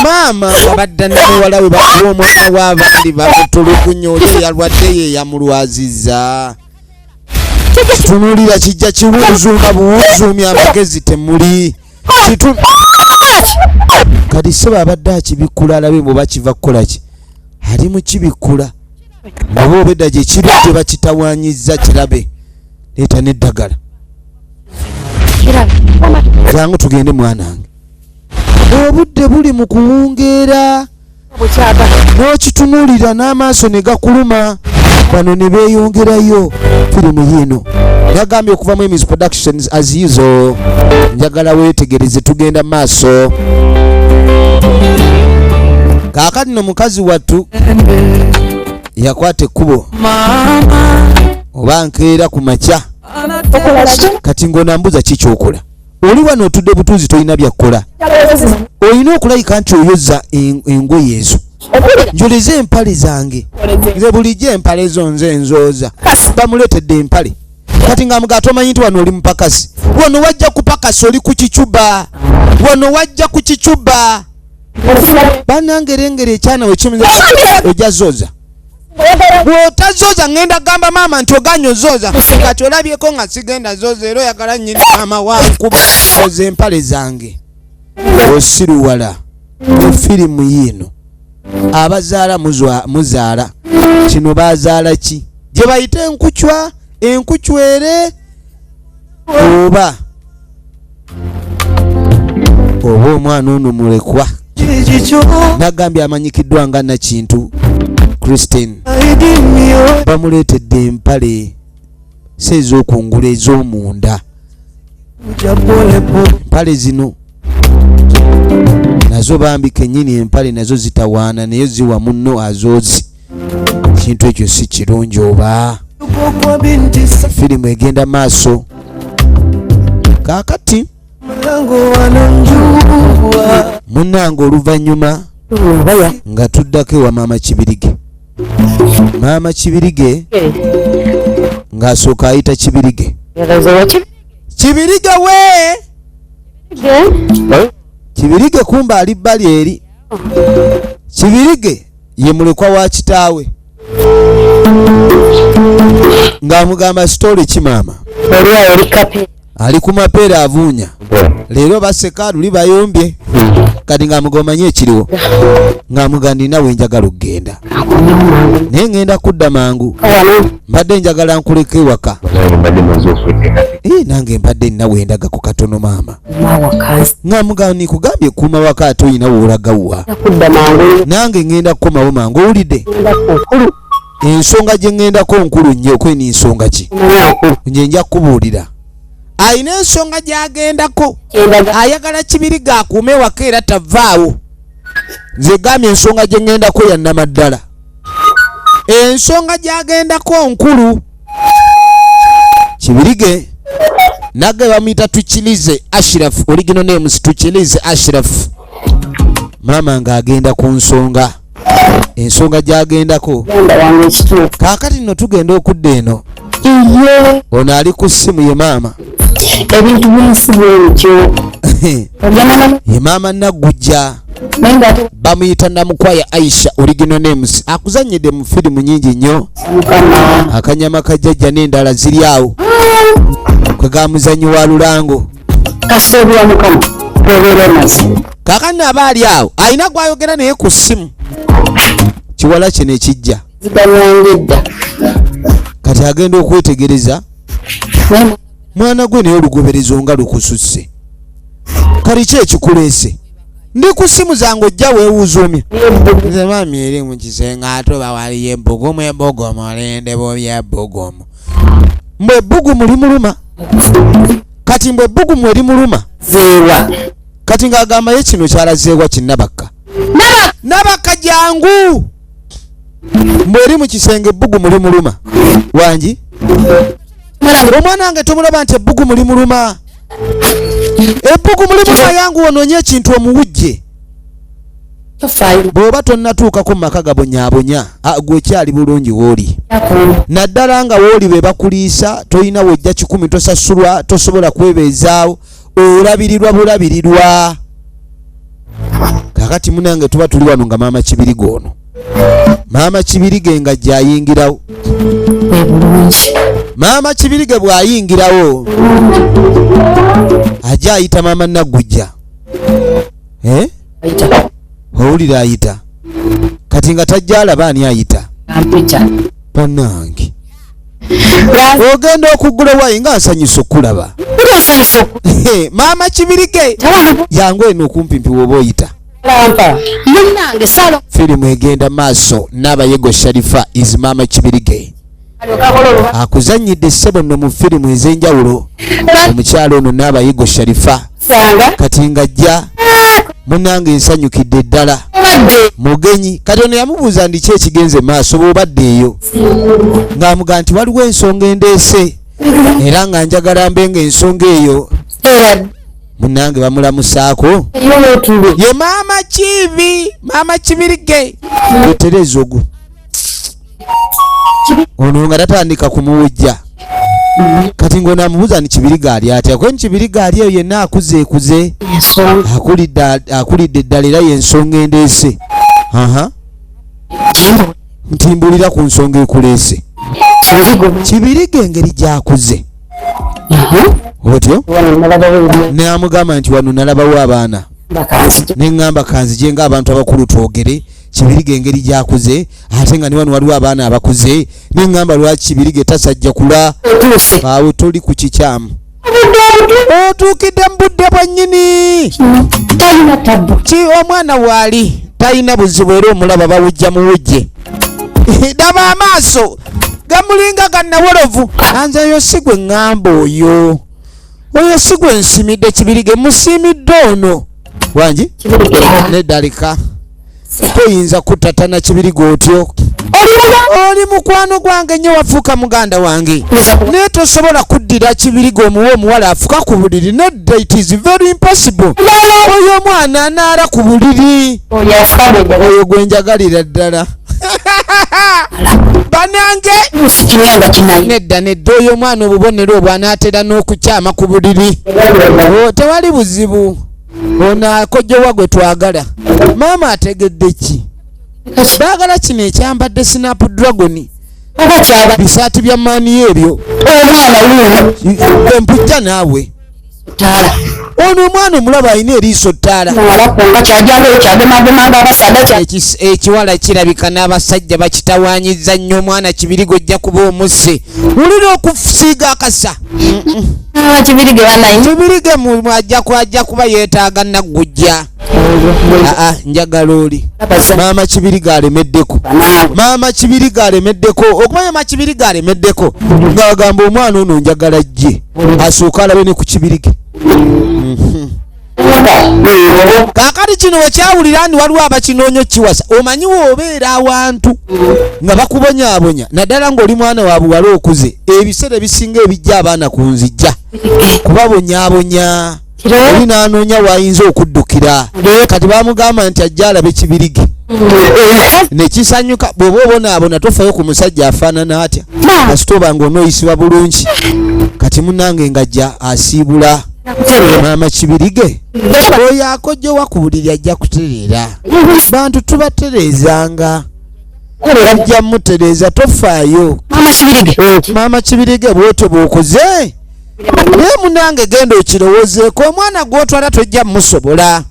[SPEAKER 2] Maama abadda ne muwala we bakuba omwana w'abandi, bamutulugunya. Oli eyalwadde ye yamulwaziza. Kitunuulira kijja kiwuzuuma buwuzuumya, amagezi temuli. Kati seba abadde akibikkula alabe bwe kiva kukola ki, ali mu kibikkula oba obedda gye kiri gye bakitawanyiza. Kirabe, leeta n'eddagala, jangu tugende mwanange. Obudde buli mu kuwungeera, n'okitunuulira n'amaaso ne gakuluma. Bano ne beeyongerayo. Firimu yiino yagambye okuva mu Emis Productions as usual. Njagala weetegereze, tugenda maaso. Kaakati no mukazi wattu yakwata ekkubo oba nkeera ku makya. Kati ng'onambuza ki kyokola? Oli wano otudde butuuzi, tolina byakkola, olina okulabika nti oyoza engoye ezo. Njoleze empale zange, nze bulijjo empale zo nze nzooza. Bamuleetedde empale. Kati nga muga tomanyi nti wano oli mupakasi, wano wajja kupakasi, oli ku kicuba, wano wajja ku kicuba. Bannange, erengera ekyana wekimiza. Ojja zooza, bw'otazooza ŋŋenda gamba maama nti oganye ozooza. Kati olabyeko nga sigenda zooza, era oyagala nnyini maama wankuba. Oza empale zange, osiruwala. Mu firimu yiino abazaala muzaala kino bazaala ki gye bayita enkucwa, enkucwere oba omwana ono mulekwa. Nagambye amanyikiddwa nga Nakintu. Christine bamuleetedde empale si ez'okungulu, ez'omunda. Empale zino nazo bambi kennyini empale nazo zitawaana, naye ziwa munno azoozi. Kintu ekyo si kirungi. Oba firimu egenda maaso kaakati munnange, oluvannyuma nga tuddako ewa Maama Kibirige. Maama Kibirige ng'asooka ayita Kibirige. Kibirige we, Kibirige kumba ali bbali eri. Kibirige ye mulekwa wa kitaawe, ng'amugamba, "Story ki, maama?" Ali ku mapeera avuunya. Leero baseka, luli bayombye. Kati ng'amugamba, "Omanyi ekiriwo?" Ng'amugamba, "Nina we njagala okugenda, naye ŋŋenda kudda mangu. Mbadde njagala nkuleka ewaka." "Eh, nange mbadde nina wendagako katono, maama." Ng'amugamba, "Nikugambye kuuma waka, ate oyina woolagawa. Nange ŋŋenda kukomawo mangu, owulidde? Ensonga gye ŋŋendako nkulu nnyo." "Kweni nsonga ki?" "Nje nja kukubuulira." Ayina ensonga gy'agendako, ayagala Kibiriga akuume ewaka era tavaawo. "Nze gambye ensonga gye ŋŋendako ya nnamaddala." Ensonga gy'agendako nkulu. Kibirige nagge bamuyita Tukirize Ashraf, original names Tukirize Ashraf. Maama ng'agenda ku nsonga, ensonga gy'agendako. Kaakati nno tugenda okudda eno, ono ali ku ssimu ye maama.
[SPEAKER 1] Ebintu byensi bwebityo.
[SPEAKER 2] Ye maama Naggujja, bamuyita Namukwaya Aisha, original names. Akuzanyidde mu firimu nyingi nnyo, Akanyama Kajjajja n'endala ziri awo, kwe muzanyi wa lulango.
[SPEAKER 1] Kasoobya Mukama obeera omaze.
[SPEAKER 2] Kaakati aba ali awo alina gwayogera naye ku ssimu, kiwala kino ekijja.
[SPEAKER 1] Ziganyanga edda.
[SPEAKER 2] Kati agenda okwetegereza, "Mwana gwe, naye olugoberezo nga lukususse. Kali ki ekikuleese? Ndi ku ssimu zange, ojja weewuzuumya." "Nze maami, eri mu kisenge ate oba waliyo ebbugumu, ebbugumu linde bubi, ebbugumu." Mbwe ebbugumu limuluma kati, mbwe ebbugumu erimuluma.
[SPEAKER 1] Zeewa.
[SPEAKER 2] Kati ng'agamba ye kino kyalazeewa kinnabakka. "Nabakka, jangu." Mbwe eri mu kisenge ebbugumu limuluma. "Wangi omwana wange, tomulaba nti ebbugumu limuluma? Ebbugumu limuluma, yangu onoonye ekintu omuwujje."
[SPEAKER 1] Tofaayo.
[SPEAKER 2] Bw'oba tonnatuukako mu maka gabonyaabonya, gwe kyali bulungi w'oli, naddala nga w'oli be bakuliisa, tolina wojja 100, tosasulwa, tosobola kwebeezaawo, olabirirwa bulabirirwa. Kakati munange tuba tuli wano nga maama Kibiriga ono, maama Kibirige nga gyayingirawo.
[SPEAKER 1] Bulungi.
[SPEAKER 2] Maama Kibirige bw'ayingirawo ajja ayita maama Naggujja, eh?
[SPEAKER 1] Ayita.
[SPEAKER 2] Owulira ayita kati nga tajja alaba ani ayita.
[SPEAKER 1] Ampita.
[SPEAKER 2] Bannange, ogenda okuggula wayi nga nsanyusa okulaba.
[SPEAKER 1] Nsanyusa.
[SPEAKER 2] Maama Kibirige, yangu eno okumpimpi woba oyita.
[SPEAKER 1] Lampa munnange salo.
[SPEAKER 2] Firimu egenda maaso n'Abayego Sharifa is Maama Kibirige. Akuzanyidde ssebo nno mu firimu ez'enjawulo omukyalo ono n'Abayigo Sharifa.
[SPEAKER 1] Sanga.
[SPEAKER 2] Kati ng'ajja, "Munnange, nsanyukidde ddala."
[SPEAKER 1] Obadde.
[SPEAKER 2] Mugenyi kati ono yamubuuza ndi ki ekigenze maaso bw'obadde eyo, ng'amugaa nti waliwo ensonga endeese era nga njagala mbe nga ensonga eyo.
[SPEAKER 1] Era.
[SPEAKER 2] Munnange bamulamusaako.
[SPEAKER 1] Yootule.
[SPEAKER 2] Ye maama Kiibi, Maama Kibirige etereza ogu ono nga tatandika kumuwujja. Kati ng'ono amubuuza ni Kibirige ali atya, kweni Kibirige ali eyo yenna akuzeekuze.
[SPEAKER 1] Ensonga.
[SPEAKER 2] Akulidde, akulidde eddala era y'ensonga endeese. Aha, nti mbulira ku nsonga ekuleese.
[SPEAKER 1] Kibirigo.
[SPEAKER 2] Kibirige engeri gy'akuze otyo,
[SPEAKER 1] Wano nalabawo.
[SPEAKER 2] n'amugamba nti wano nalabawo abaana.
[SPEAKER 1] Bakanzije.
[SPEAKER 2] Neŋŋamba kanzije ng'abantu abakulu twogere. Kibirige engeri gy'akuze ate nga ne wano waliwo abaana abakuze, neŋŋamba lwaki Kibirige tasajja kula?
[SPEAKER 1] Otuuse.
[SPEAKER 2] Awo toli ku kikyamu, otuukidde mu budde bwennyini.
[SPEAKER 1] Talina tabbu.
[SPEAKER 2] Ki omwana waali talina buzibu era omulaba bawujja muwujje. Daba amaaso gamulinga gannawolovu. Anze oyo si gwe ŋŋamba, oyo oyo si gwe nsimidde. Kibirige musimidde ono wangi nedalika toyinza kutatana Kibirige otyo. Oli mukwano gwange nnyo, wafuuka muganda wange, naye tosobola kuddira Kibirige omuwa omuwala afuka ku buliri. Nedda, it is very impossible. Oyo omwana anaara ku buliri, oyo gwe njagalira ddala banange. Nedda nedda, oyo omwana obubonero obwo anaatera n'okukyama ku buliri. Tewali buzibu, ono akojjowa gwe twagala. Maama ategedde ki? Baagala kino ekyambadde snap dragon, bisaati bya maani ebyo empujja. Naawe ono omwana omulaba alina eriiso ttaala. Ekiwala kirabika n'abasajja bakitawanyiza nnyo. Omwana Kibirigo ojja kuba omusse, wulira okusiiga akasa. Kibirige ajja kuba yeetaaga naggujja. Aa, njagala oli maama Kibiriga alemeddeko, maama Kibiriga alemeddeko okumanya. Maama Kibiriga alemeddeko ng'agamba omwana ono njagala jje asooke alabe ne ku Kibirige. Kaakati kino wekyawulira ndi waliwo abakinoonya okiwasa. Omanyi woobeera awantu nga bakubonyaabonya, naddala ng'oli mwana wa buwala okuze, ebiseera ebisinga ebijja abaana ku nzijja kubabonyaabonya, oli n'anoonya wayinza okuddukira. Kati bamugamba nti ajja alabe Kibirige nekisanyuka. Bw'oba obonaabona tofayo ku musajja afaanana atya, kasita oba nga onooyisibwa bulungi. Kati munange ng'ajja asiibula maama Kibirige oyo akojjowa ku buliri ajja kutereera. Bantu tubatereezanga, ajja mutereeza, tofaayo. Maama Kibirige, bwotyo bw'okoze, naye munange genda okirowoozeeko, omwana gw'otwala tojja musobola,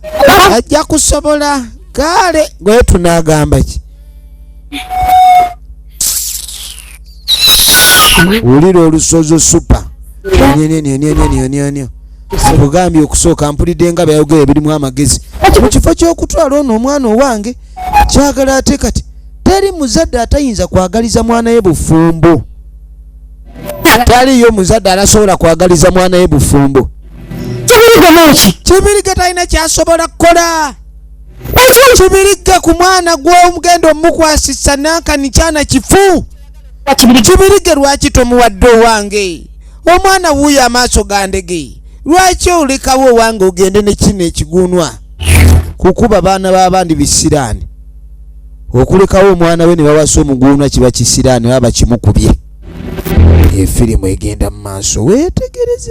[SPEAKER 2] ajja kusobola. Kale gwe tunaagamba ki? Wulira olusozo supa nkugambye okusooka mpulidde nga byayogera ebirimu amagezi. Mu kifo ky'okutwala ono omwana owange kyagala, ate kati teri muzadde atayinza kwagaliza mwana ye bufumbo. Taliyo muzadde alasobola kwagaliza mwana ye bufumbo. Kibirige talina kyasobola kukola. Kibirige ku mwana gw'omugenda omukwasisa nankani kyana kifu. Kibirige lwaki tomuwadde owange omwana wuuyo amaaso gandege? Lwaki olekawo owange ogende ne kino ekiguunwa? Kukuba baana b'abandi bisiraani. Okulekawo omwana we ne bawasa omuguunwa kiba kisiraani, baba bakimukubye. Efirimu egenda mu maaso, weetegereze,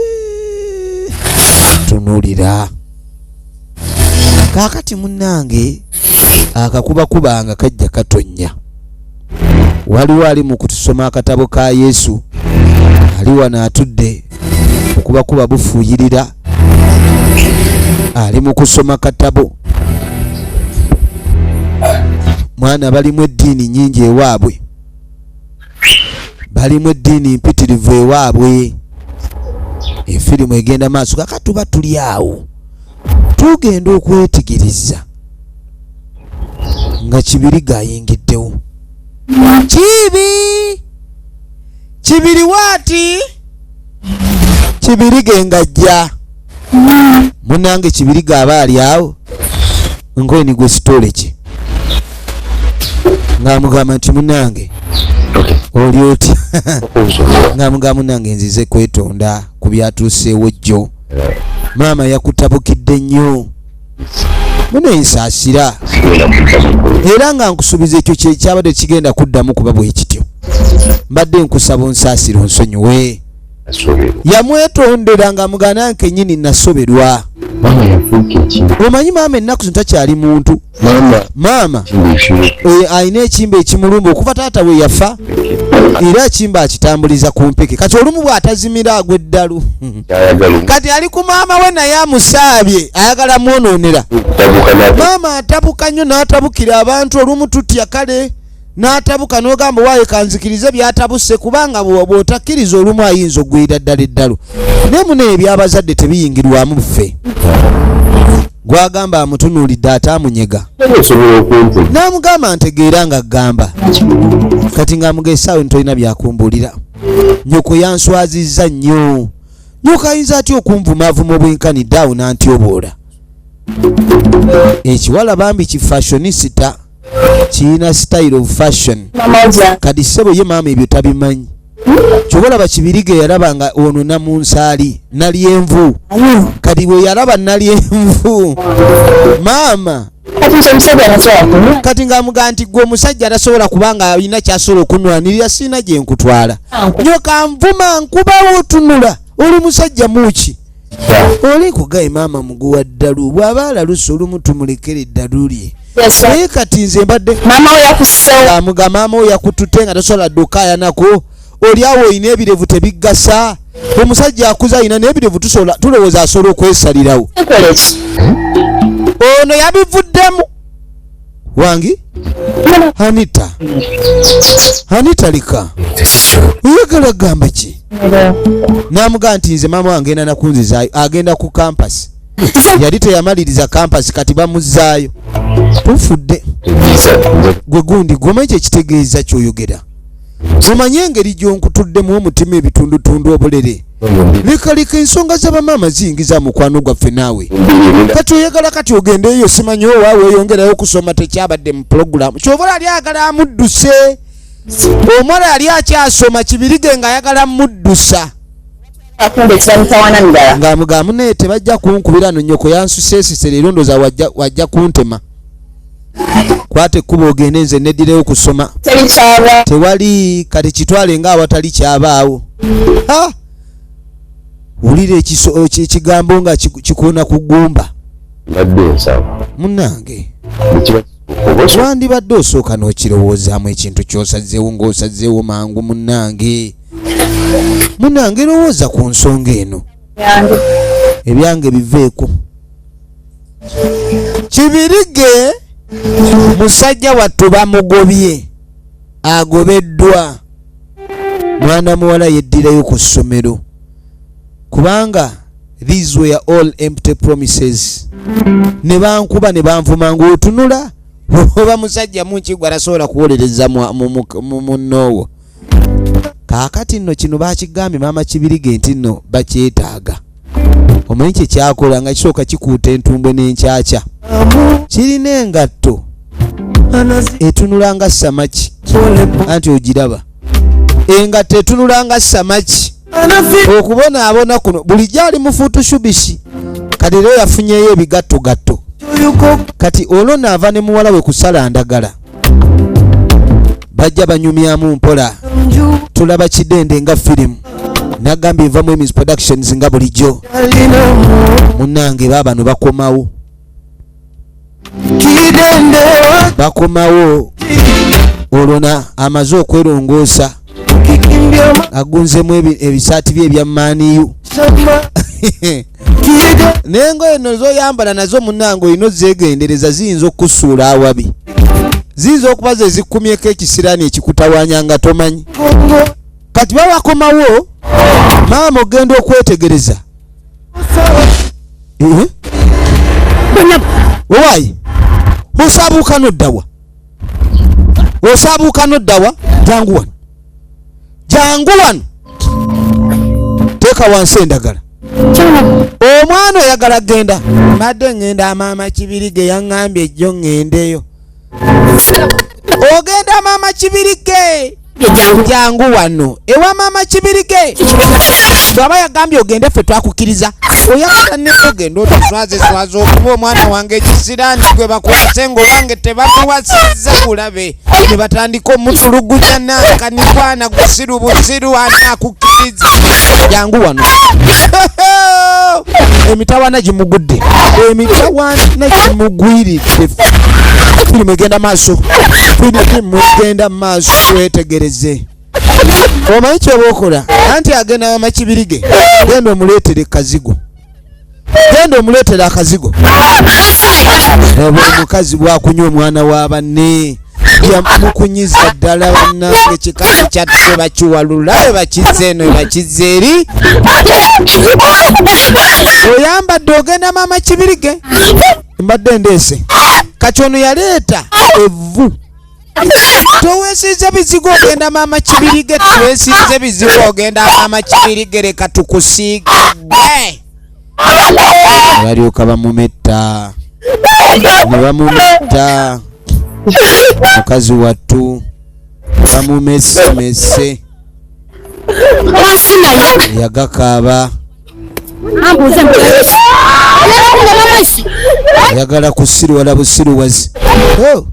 [SPEAKER 2] tunuulira. Kaakati munnange akakubakuba nga kajja katonnya, waliwo ali mu kutusoma akatabo ka Yesu, ali wano atudde, okubakuba bufuuyirira, ali mu kusoma katabo. Mwana balimu eddiini nyingi ewaabwe, balimu eddiini mpitirivu ewaabwe. Efirimu egenda maaso. Kaka tuba tuli awo tugenda okwetegereza nga Kibiriga ayingiddewo. Kibi kibiri waati Kibirige ngajja munange. Kibiriga aba ali awo nkweni gwe sitole ki ng'amugamba nti munange oli otya? Ng'amugamba munange nzize kwetonda ku byatuuseewo jjo, maama yakutabukidde nnyo, munensaasira, era nga nkusuubiza ekyo kyekyabadde kigenda kuddamu kuba bwe kityo. Mbadde nkusaba onsaasire, onsonyiwe. Yamwetondera nga mugana nkenyini nasoberwa.
[SPEAKER 1] Maama yafuuka ekintu.
[SPEAKER 2] Omanyi maama ennaku zino takyali muntu.
[SPEAKER 1] Maama
[SPEAKER 2] maama
[SPEAKER 1] kimba ekiro.
[SPEAKER 2] Alina ekimba ekimulumba okuva taata we yafa, era ekimba akitambuliza ku mpeke. Kati olumu bw'atazimira agwa eddalu.
[SPEAKER 1] Kyayagala.
[SPEAKER 2] Kati ali ku maama we naye amusaabye ayagala mwonoonera.
[SPEAKER 1] Okutabuka nabo.
[SPEAKER 2] Maama atabuka nnyo n'atabukira abantu, olumu tutya kale n'atabuka n'ogamba waayo kanzikirize byatabuse, kubanga bw'otakkiriza olumu ayinza okugwira ddala eddalu. Naye muno ebyabazadde tebiyingirwamu ffe. Gwagamba amutunuulidde ate amunyega. N'amugamba ntegeera nga ggamba. Kati ng'amuga essaawa eno tolina byakumbuulira. Nnyoko yanswazizza nnyo. Nnyoko ayinza atya okunvumaavuma obwenkanidde awo n'antyoboola? Ekiwala bambi ki fashionista kirina style of fashion. Kati ssebo ye maama ebyo tabimanyi. Kyoba olaba Kibirige yalaba nga ono namunsaali nalyenvu. Kati bwe yalaba nalyenvu maama kati ng'amugaa nti gwe omusajja atasobola kubanga alina kyasobola okunwanirira sirina gye nkutwala. Nyoka nvuma nkubawo otunula oli musajja muuki. Oli nkugaye maama muguwa ddalu bw'aba alaluse olumu tumulekere eddalu lye. Naye kati nze mbadde amuga maama we yakutute nga tasobola ddukayanako oli awo olina ebirevu tebiggasa omusajja akuze alina n'ebirevu tulowooza asobola okwesalirawo. Ono yabivuddemu wangi Anita Anita lika oyagala gamba ki? N'amugaa nti nze maama wange agenda nakunzizaayo agenda ku campus. Yali teyamaliriza campus kati bamuzzaayo. Tufudde gwe gundi gwomanyi kyekitegeeza kyoyogera. Omanye engeri gy'onkutuddemu omutima ebitundutundu obulere. Leka leka ensonga z'abamaama ziyingiza mukwano gwaffe naawe. Kati oyagala kati ogendeeyo simanyi owa weeyongerayo okusoma tekyabadde mu pulogulaamu. Ky'oba oli ayagala amudduse. Omuwala yali akyasoma Kibirige ng'ayagala muddusa. Ng'amugamba naye tebajja kunkubira no nnyoko yansuseesise leero ndowooza wajja kuntema. Kwata ekkubo ogende nze neddireyo kusoma. Tewali kati kitwale ng'awatali kyabaawo. Ha! Wulira ekigambo nga kikuona ku ggumba.
[SPEAKER 1] Mbadde nsaba.
[SPEAKER 2] Munnange. Wandibadde osooka n'okirowoozaamu ekintu ky'osazeewo ng'osazeewo mangu munnange. Munnange lowooza ku nsonga eno. Ebyange biveeko. Kibirige musajja wattu bamugobye agobeddwa. Mwana muwala yeddirayo ku ssomero kubanga these were all empty promises. Ne bankuba ne banvuma ng'otunula oba musajja munki gwe atasobola kuwolereza munnoowo. Kaakati nno kino bakigambye maama Kibirige nti nno bakyetaaga. Omanyi kye kyakola nga kisooka kikuuta entumbwe n'enkyakya. Kirina engatto etunula nga samaki anti ogiraba engatto etunula nga samaki. Okubonaabona kuno bulijjo ali mu fuutushubishi kati leero yafunyeeyo ebigattogatto. Kati olwo naava ne muwala we kusala ndagala bajja banyumyamu mpola. Tulaba Kidende nga firimu nagambye eva mu Emmys Productions nga bulijjo. Munnange baabano bakomawo. Bakomawo olwo na amaze okwerongoosa agunzemu ebisaati bye ebya maaniyu. N'engoye nno z'oyambala nazo munnange olina ozeegendereza ziyinza okukusuula awabi. Ziyinza okuba ze zikkumyeko ekisiraani ekikutawaanya nga tomanyi. Kati babakomawo maama ogenda okwetegereza. Owaayi osaabuuka n'oddawa? Osaabuuka n'oddawa? Jangu wano, jangu wano, teeka wansi endagala. Omwana oyagala genda? Mbadde ŋŋenda maama Kibirige yaŋŋambye ejjo ŋŋendeyo. Ogenda maama Kibirige? Jangu wano ewa maama Kibirige. Bw'aba yagambye ogende ffe twakukkiriza. Oyagala ne ogenda otuswaze swaze okuba omwana wange ekisiraani gwe bakwase ng'owange tebamuwasizza kulabe. Ne batandika omutulugunya nankanikwana gusiru busiru anaakukkiriza. Jangu wano. Emitawaana gimugudde. Emitawaana gimugwiridde. Firimu egenda maaso. Firimu egenda maaso weetegereze. Omanyi ky'oba okola? Anti agenda maama Kibirige. Genda omuleetere kazigo. Genda omuleetere akazigo. Oba omukazi bw'akunywa omwana wa banne. Yamukunyiza ddala bannange kikazi kyattu bakiwalula bakizza eno bakizza eri. Oyambadde ogenda maama Kibirige? Mbadde ndeese. Kati ono yaleeta evvu. Toweesiize bizigo ogenda maama Kibirige, toweesiize bizigo ogenda maama Kibirige, leka tukusiige. Balyoka bamumetta. Ne bamumetta. Mukazi wattu bamumesemese. Yagakaaba. Ayagala kusiruwala busiruwazi. Oh.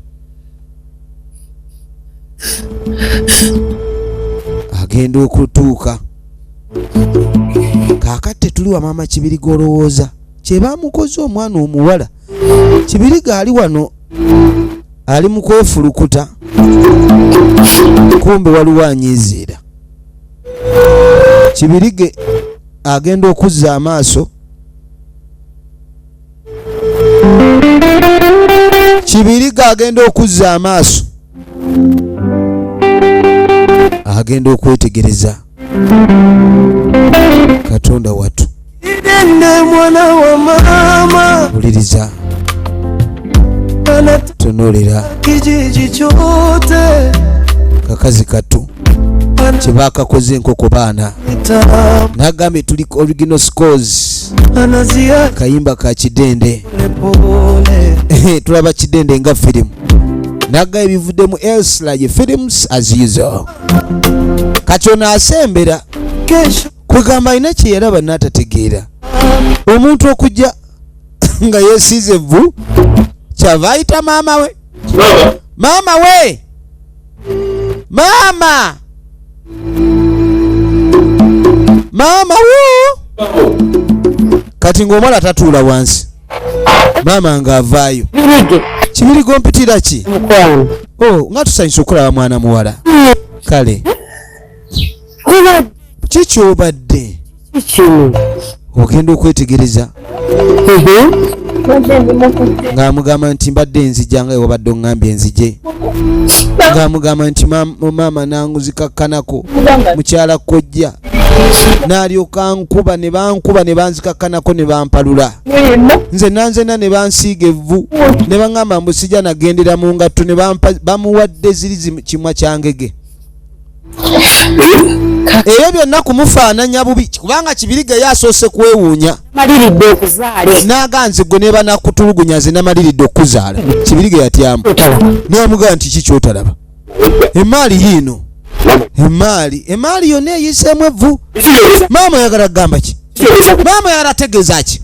[SPEAKER 2] Agenda okutuuka. Kaakati tetuli wa maama Kibiriga olowooza kye baamukoze omwana omuwala. Kibiriga ali wano ali mu kwefulukuta, kumbe waliwo anyiiziira. Kibirige agenda okuzza amaaso. Kibiriga agenda okuzza amaaso, agenda okwetegereza Katonda wattu.
[SPEAKER 3] Mwana wa mama.
[SPEAKER 2] Wuliriza, tunuulira
[SPEAKER 3] Kijiji chote.
[SPEAKER 2] Kakazi kattu kye baakakoze enkoko baana. Nagambye tuli original scores, kayimba ka Kidende. Tulaba Kidende nga firimu. Naga ebivudde mu Elslaje Films as usual. Kati ono asembera kwegamba alina kye yalaba n'atategeera. Omuntu okujja nga yeesiize evvu kyava ayita maama we. Maama we! Maama! Maama wo! Kati ng'omuwala tatuula wansi. Maama ng'avaayo. Kibirige ompitira ki? Oh, nga tusanyusa okulaba mwana muwala. Kale. Ki ky'obadde? Ogenda okwetegereza. Ng'amugamba nti mbadde nzija nga wabadde oŋŋambye nzije. Ng'amugamba nti maama nanguzikakkanako mukyala kojja. N'alyoka nkuba ne bankuba ne banzikakkanako ne bampalula. Nze nanzena ne bansiiga evvu ne baŋŋamba mbu sijja nagendera mu ngatto ne bamuwadde ziri kimwa kya ngege. Ebyo byonna kumufaananya bubi kubanga Kibirige yasoose kwewuunya. N'aganze gwe ne banakutulugunya nze namaliridde okuzaala. Kibirige yatyamu. N'amugamba nti ki ky'otalaba? Emaali yiino. Emaali yonna eyiseemu evvu. Maama oyagala kugamba ki? Maama oyagala ategeeza ki?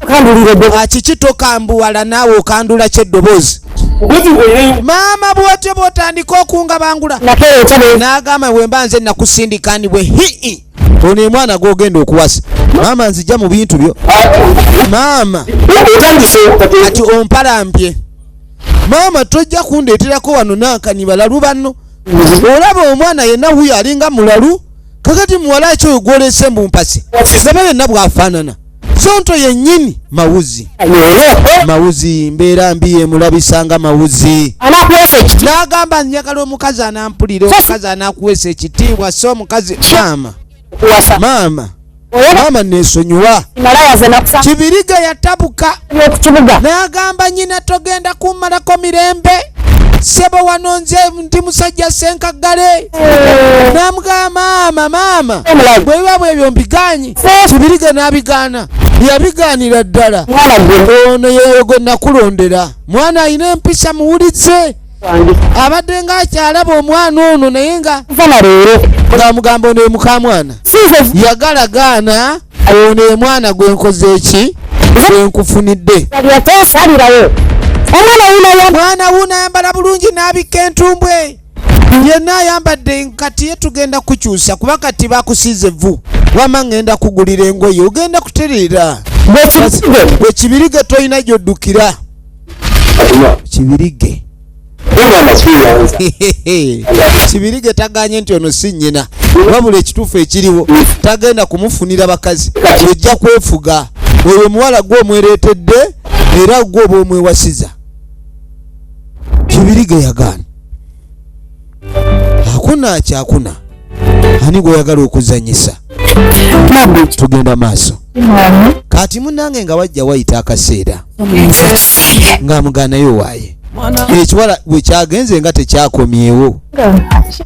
[SPEAKER 2] Kiki tokambuwala naawe okandula ki eddoboozi? Maama bw'otyo bw'otandika okungabangula. N'agamba bwe mba nze nakusindika ndi bwe hii. Ono omwana gw'ogenda okuwasa. Maama nzija mu bintu byo. Maama kati ompalampye. Maama tojja kundeeterako wano nankani balalu banno. Olaba omwana yenna wuyo alinga mulalu. Kakati muwala ki oyo gw'oleese mbu mpase. Laba yenna bw'afaanana. Sonto yennyini mawuzi. Mawuzi mbeera mbi emulabisanga mawuzi. N'agamba njagala omukazi anampulira, omukazi anaakuweesa ekitiibwa, so omukazi maama. Maama. Maama neesonyiwa. Kibirige yatabuka. N'agamba nnyina togenda kummalako mirembe. Ssebo wano nze ndi musajja ssenkaggale. N'amugamba maama maama bwe biba bwebyo mbigaanyi. Kibirige n'abigaana. Yabigaanira ddala. Ono yeeyo gwe nakulondera. Mwana alina empisa muwulize. Abadde ng'akyalaba omwana ono naye nga ng'amugamba ono ye mukaamwana. Yagalagaana ono ye mwana gwe nkoze eki gwe nkufunidde. Mwana wuno ayambala bulungi n'abikka entumbwe. Yenna ayambadde kati ye tugenda kukyusa kuba kati bakusiize evvu. Wamma ŋŋenda kugulira engoye ogenda kutereera. Gwe Kibirige tolina gy'oddukira. Kibirige. Kibirige tagaanye nti ono si nnyina. Wabula ekituufu ekiriwo tagenda kumufunira bakazi. Ojja kwefuga. Oyo omuwala gwe omwereetedde era gwe oba omwewasiza. Kibirige yagaana. Hakuna kyakuna. Ani gw'oyagala okuzannyisa? Tugenda maaso. Kati munnange nga wajja wayita akaseera ng'amuganayo waaye ekiwala bwe kyagenze nga tekyakomyewo,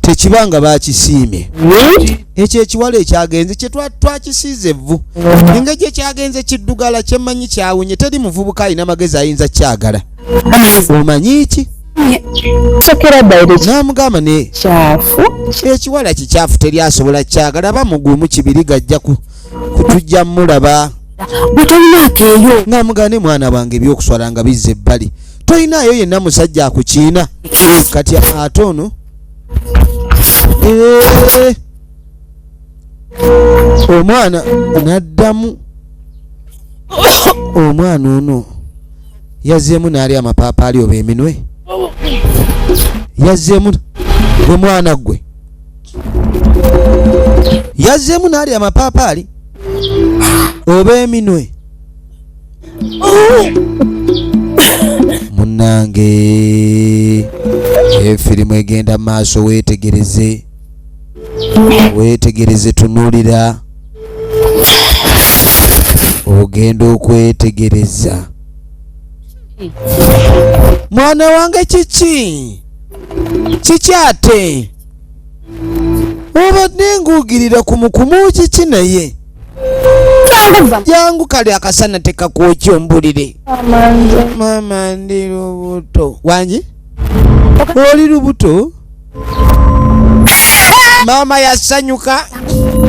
[SPEAKER 2] tekibanga bakisiimye. Ekyo ekiwala ekyagenze kye twakisiize evvu, engeri gye kyagenze kiddugala kyemmanyi kyawunye, teri muvubuka alina magezi ayinza kyagala. Omanyi ki? N'amugamba ne ekiwala kikyafu teri asobola kyagala, bamugumu kibiri gajja kutujja mulaba. Ng'amugamba ne mwana wange ebyokuswala nga bizza ebbali, toyinaayo yenna musajja akukiina. Kati ate ono omwana n'addamu. Omwana ono yazzeemu n'alya amapaapaali oba eminwe, yazzeemu gwe mwana gwe, yazzeemu n'alya amapaapaali oba eminwe. Munnange efirimu egenda maaso, weetegereze, weetegereze, tunuulira, ogenda okwetegereza. Mwana wange kiki kiki ate obadde nguugirira ku mukumu kiki? Naye jangu kale akasana tekakwokya ombulire. Maama ndi lubuto. Wangi oli lubuto? Maama yasanyuka.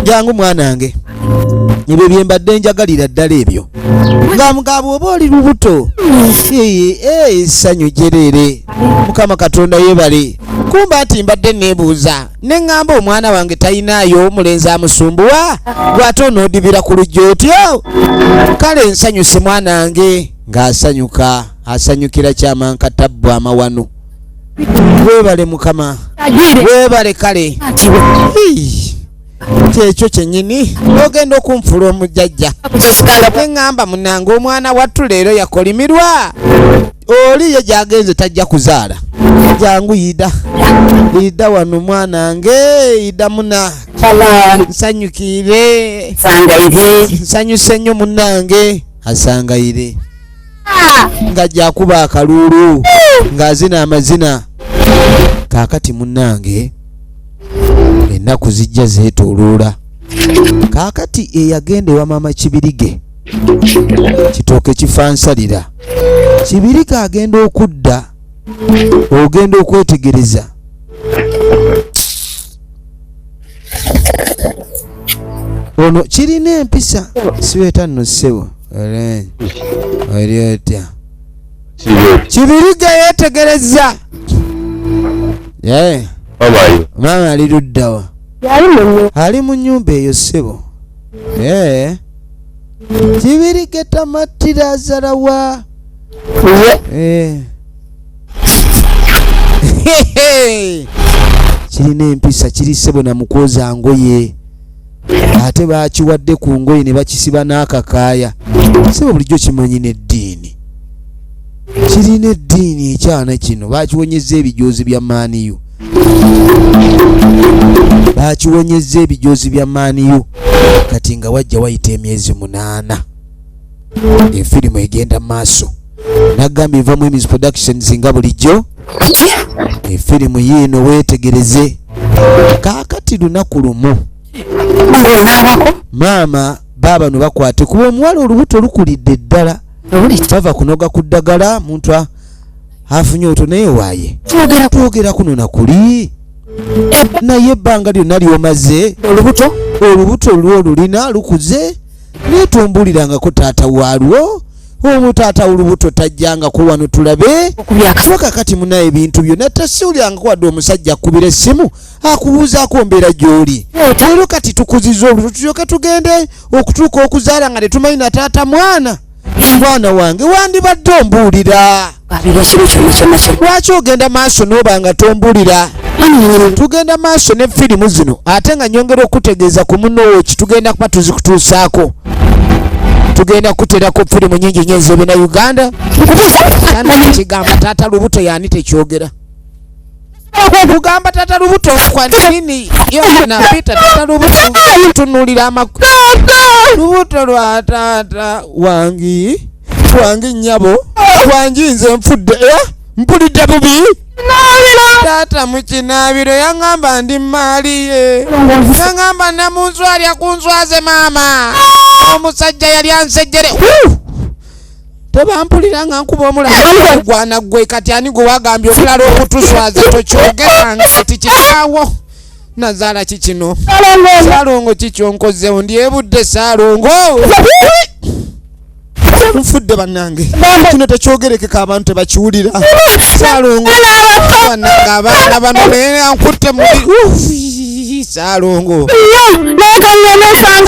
[SPEAKER 2] Jangu mwanange, ebyo bye mbadde njagalira ddala ebyo. Nga mugabo oba oli lubuto, essanyu jereere, Mukama Katonda yeebale. Kumba nti mbadde neebuuza ne ŋŋamba omwana wange talinaayo omulenzi amusumbuwa, gw'ate onoodibira ku lujja otyo? Kale nsanyuse mwanange. Ng'asanyuka asanyukira kyamankatabbwa amawano. Weebale Mukama, weebale. Kale kyekyo kyennyini ogenda okunfula omujjajja. Ne ŋŋamba munange omwana wattu leero yakolimirwa, oli ye gyagenze tajja kuzaala. Jangu yida, yida wano mwanange, yida muna nsanyukire, nsanyuse nnyo munnange. Asangayire nga jakuba akaluulu ng'azina amazina. Kaakati munnange ennaku zijja zeetooloola. Kaakati eyagenda ewa maama Kibirige kitooke kifansalira. Kibirige agenda okudda, ogenda okwetegereza ono kirina empisa sibeeta nno ssebo oli otya? Kibirige yeetegereza maama ali luddawa? Ali mu nnyumba eyo ssebo. Kibirige tamattira azalawa. Kirina empisa kiri ssebo na mukwoza ngoye, ate bakiwadde ku ngoye ne bakisiba n'akakaaya. Ssebo bulijjo kimanyi n'eddiini, kirina eddiini ekyana kino. Bakiwonyeza ebijoozi bya maaniyo, bakiwonyeza ebijoozi bya maaniyo. Kati nga wajja wayita emyezi 8, efirimu egenda maaso. Nagambye eva mu Emis Productions nga bulijjo efirimu yiino, weetegereze. Kaakati lunaku lumu maama baabano bakwate kuba omuwala olubuto lukulidde ddala, bava kunoga ku ddagala, muntu afunye oto naye waaye twogera kuno nakuli, naye ebbanga lyonna lyomaze olubuto lwo lulina lukuze, naye tombulirangako taata waalwo. Omwo taata w'olubuto tajjangako wano tulabe kuba kakati munaye ebintu byonna tasiwulirangako wadde omusajja akubira essimu akubuuzaako mbeera gy'oli. Leero kati tukuziza olubuto tulyoke tugende okutuuka okuzaala nga tetumanyi na taata mwana. Mwana wange wandibadde ombuulira, lwaki ogenda maaso n'oba nga tombuulira? Tugenda maaso ne firimu zino, ate nga nyongera okutegeeza ku munno woki tugenda kuba tuzikutuusaako, tugenda kuterako firimu nyingi nnyo ez'ebina Uganda. Kigamba taata lubuto yaani tekyogera. Kugamba tata lubuto kwa nini yo napita tata lubuto tunulira amakulu lubuto lwa tata wangi wangi nnyabo wangi nze nfudde mpulidde bubi taata mu kinaabiro yaŋŋamba ndi maali ye yaŋŋamba namunswalya kunswaze maama omusajja yali ansejjere. Tebampulira nga nkuba omulala gwana gwe kati ani gwe wagambye omulala okutuswaza tokyogeranga kati kitaawo nazaala ki kino Saalongo kikyonkozeewo ndyebudde Saalongo nfudde bannange kino tekyogerekeka abantu tebakiwulira Saalongo bannange abaana bano naye nkutte mu Saalongo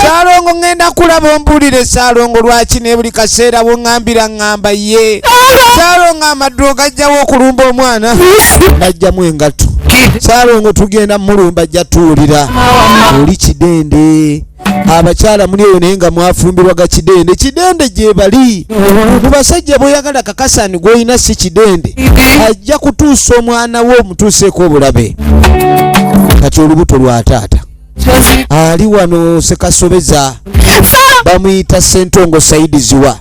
[SPEAKER 2] Saalongo ŋŋenda kulaba ompulire Saalongo lwaki ne buli kaseera bw'oŋŋambira ŋŋamba ye Saalongo amaddu gajjawo okulumba omwana najjamu engatto Saalongo tugenda mulumba ajja tuwulira oli kidende abakyala muli eyo naye nga mwafumbirwa ga kidende kidende gye bali mu basajja bw'oyagala kakasani gw'olina si kidende ajja kutuusa omwana we omutuuseeko obulabe. Kati olubuto lwa taata ali wano Sekasobeza bamuyita Ssentongo Saidi Ziwa.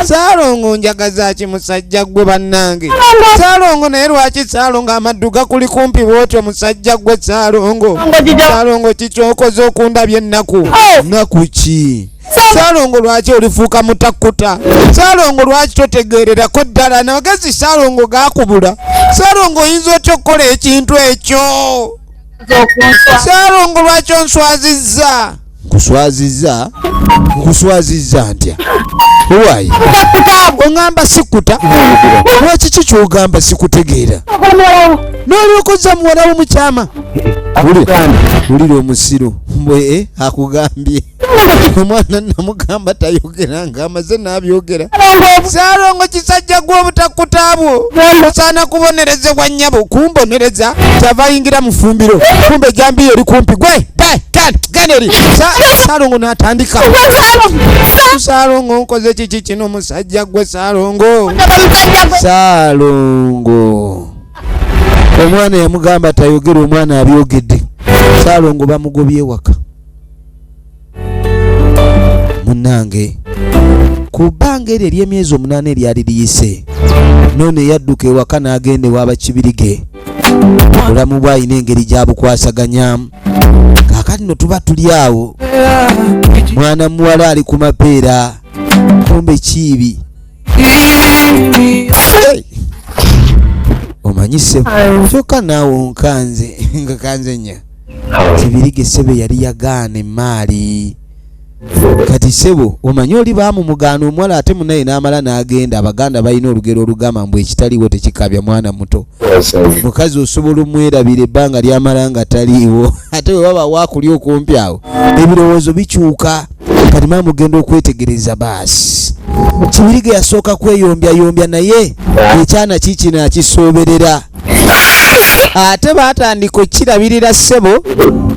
[SPEAKER 2] Saalongo njagaza ki musajja gwe bannange Saalongo naye lwaki Saalongo amaddu gakuli kumpi bw'otyo musajja gwe Saalongo Saalongo kikyokoze okundabya ennaku nnaku ki Saalongo lwaki olifuuka mutakkuta Saalongo lwaki totegeererako ddala namagezi Saalongo gaakubula Saalongo oyinza otya okukola ekintu ekyo Saalongo lwaki onswazizza nkuswazizza nkuswazizza ntya Why? Oŋŋamba sikuta lwaki ki ky'ogamba sikutegeera n'olyokozza muwala wo mu kyama wulira omusiru mbwe akugambye omwana namugamba tayogera ng'amaze n'abyogera Saalongo kisajja gwe obutakuta bwo osaana kubonerezebwa nnyabo kumbonereza kyava ayingira mu ffumbiro kumbe ejjambiya eri kumpi gwe ganeri Saalongo n'atandika Saalongo nkoze kiki kino musajja gwe Saalongo Saalongo omwana yamugamba tayogera omwana abyogedde Saalongo bamugobye waka munnange ku bbanga eryo ery'emyezi 8 eryali liyise nno eyadduka ewaka n'agenda ewa Kibirige obulamu bw'alina engeri gy'abukwasaganyamu kaakati nno tuba tuli awo mwana muwala ali ku mapeera kumbe kiibi omanyi ssebo kyokka naawe onkanze nga kanze nnya Kibirige ssebo yali yagaana emaali kati ssebo omanyi oli baamumugaana omuwala ate munaye n'amala n'agenda. Abaganda balina olugero olugamba mbu ekitaliiwo tekikabya mwana muto. Mukazi osobola omwerabira ebbanga lyamala nga taliiwo ate bwe baba waakuli okumpi awo ebirowoozo bikyuka kati maama ogenda okwetegereza baasi. Kibirige yasooka kweyombyayombya naye ekyana kiikino akisooberera ate baatandika okukirabirira ssebo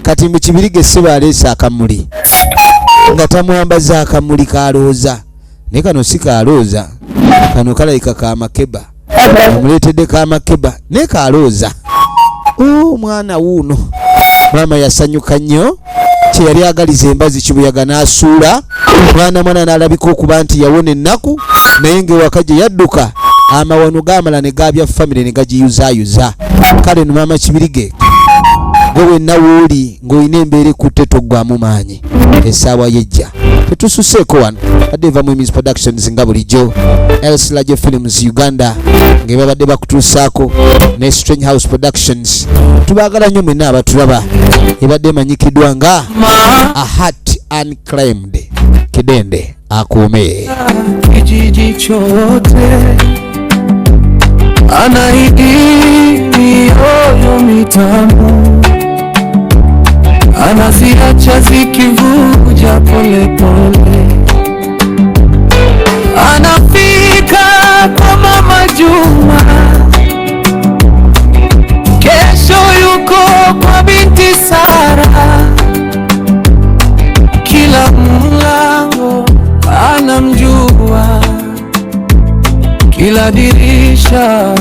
[SPEAKER 2] kati mu Kibirige ssebo aleese akamuli nga tamwambaza akamuli kalooza naye kano si kalooza kano kalabika ka makeba amuleetedde ka makeba naye kalooza omwana wuuno maama yasanyuka nnyo kye yali agaliza embazi kibuyaga n'asuula mwana mwana n'alabika okuba nti yawona ennaku naye ng'ewaka gye yadduka amawano gaamala ne gaabya famire ne gagiyuzaayuza. Kale no maama Kibirige gwe wenna wooli ng'olina embeera ekutte toggwamu maanyi essaawa yejja tetususeeko wano adde eva mu Emizi Productions nga bulijjo Elslaje Films Uganda ng'ebabadde bakutuusaako ne Strange House Productions. Tubaagala nnyo mwenna abatulaba ebadde emanyikiddwa nga A Heart Unclaimed. Kidende akuume.
[SPEAKER 3] Kijiji chote anaidi mioyo mitamu anaziacha zikivuja pole pole anafika kwa mama Juma kesho yuko kwa binti Sara kila mlango anamjua kila dirisha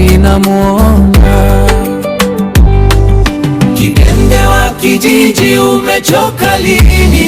[SPEAKER 3] Inamuona. Kidende wa kijiji, umechoka lini?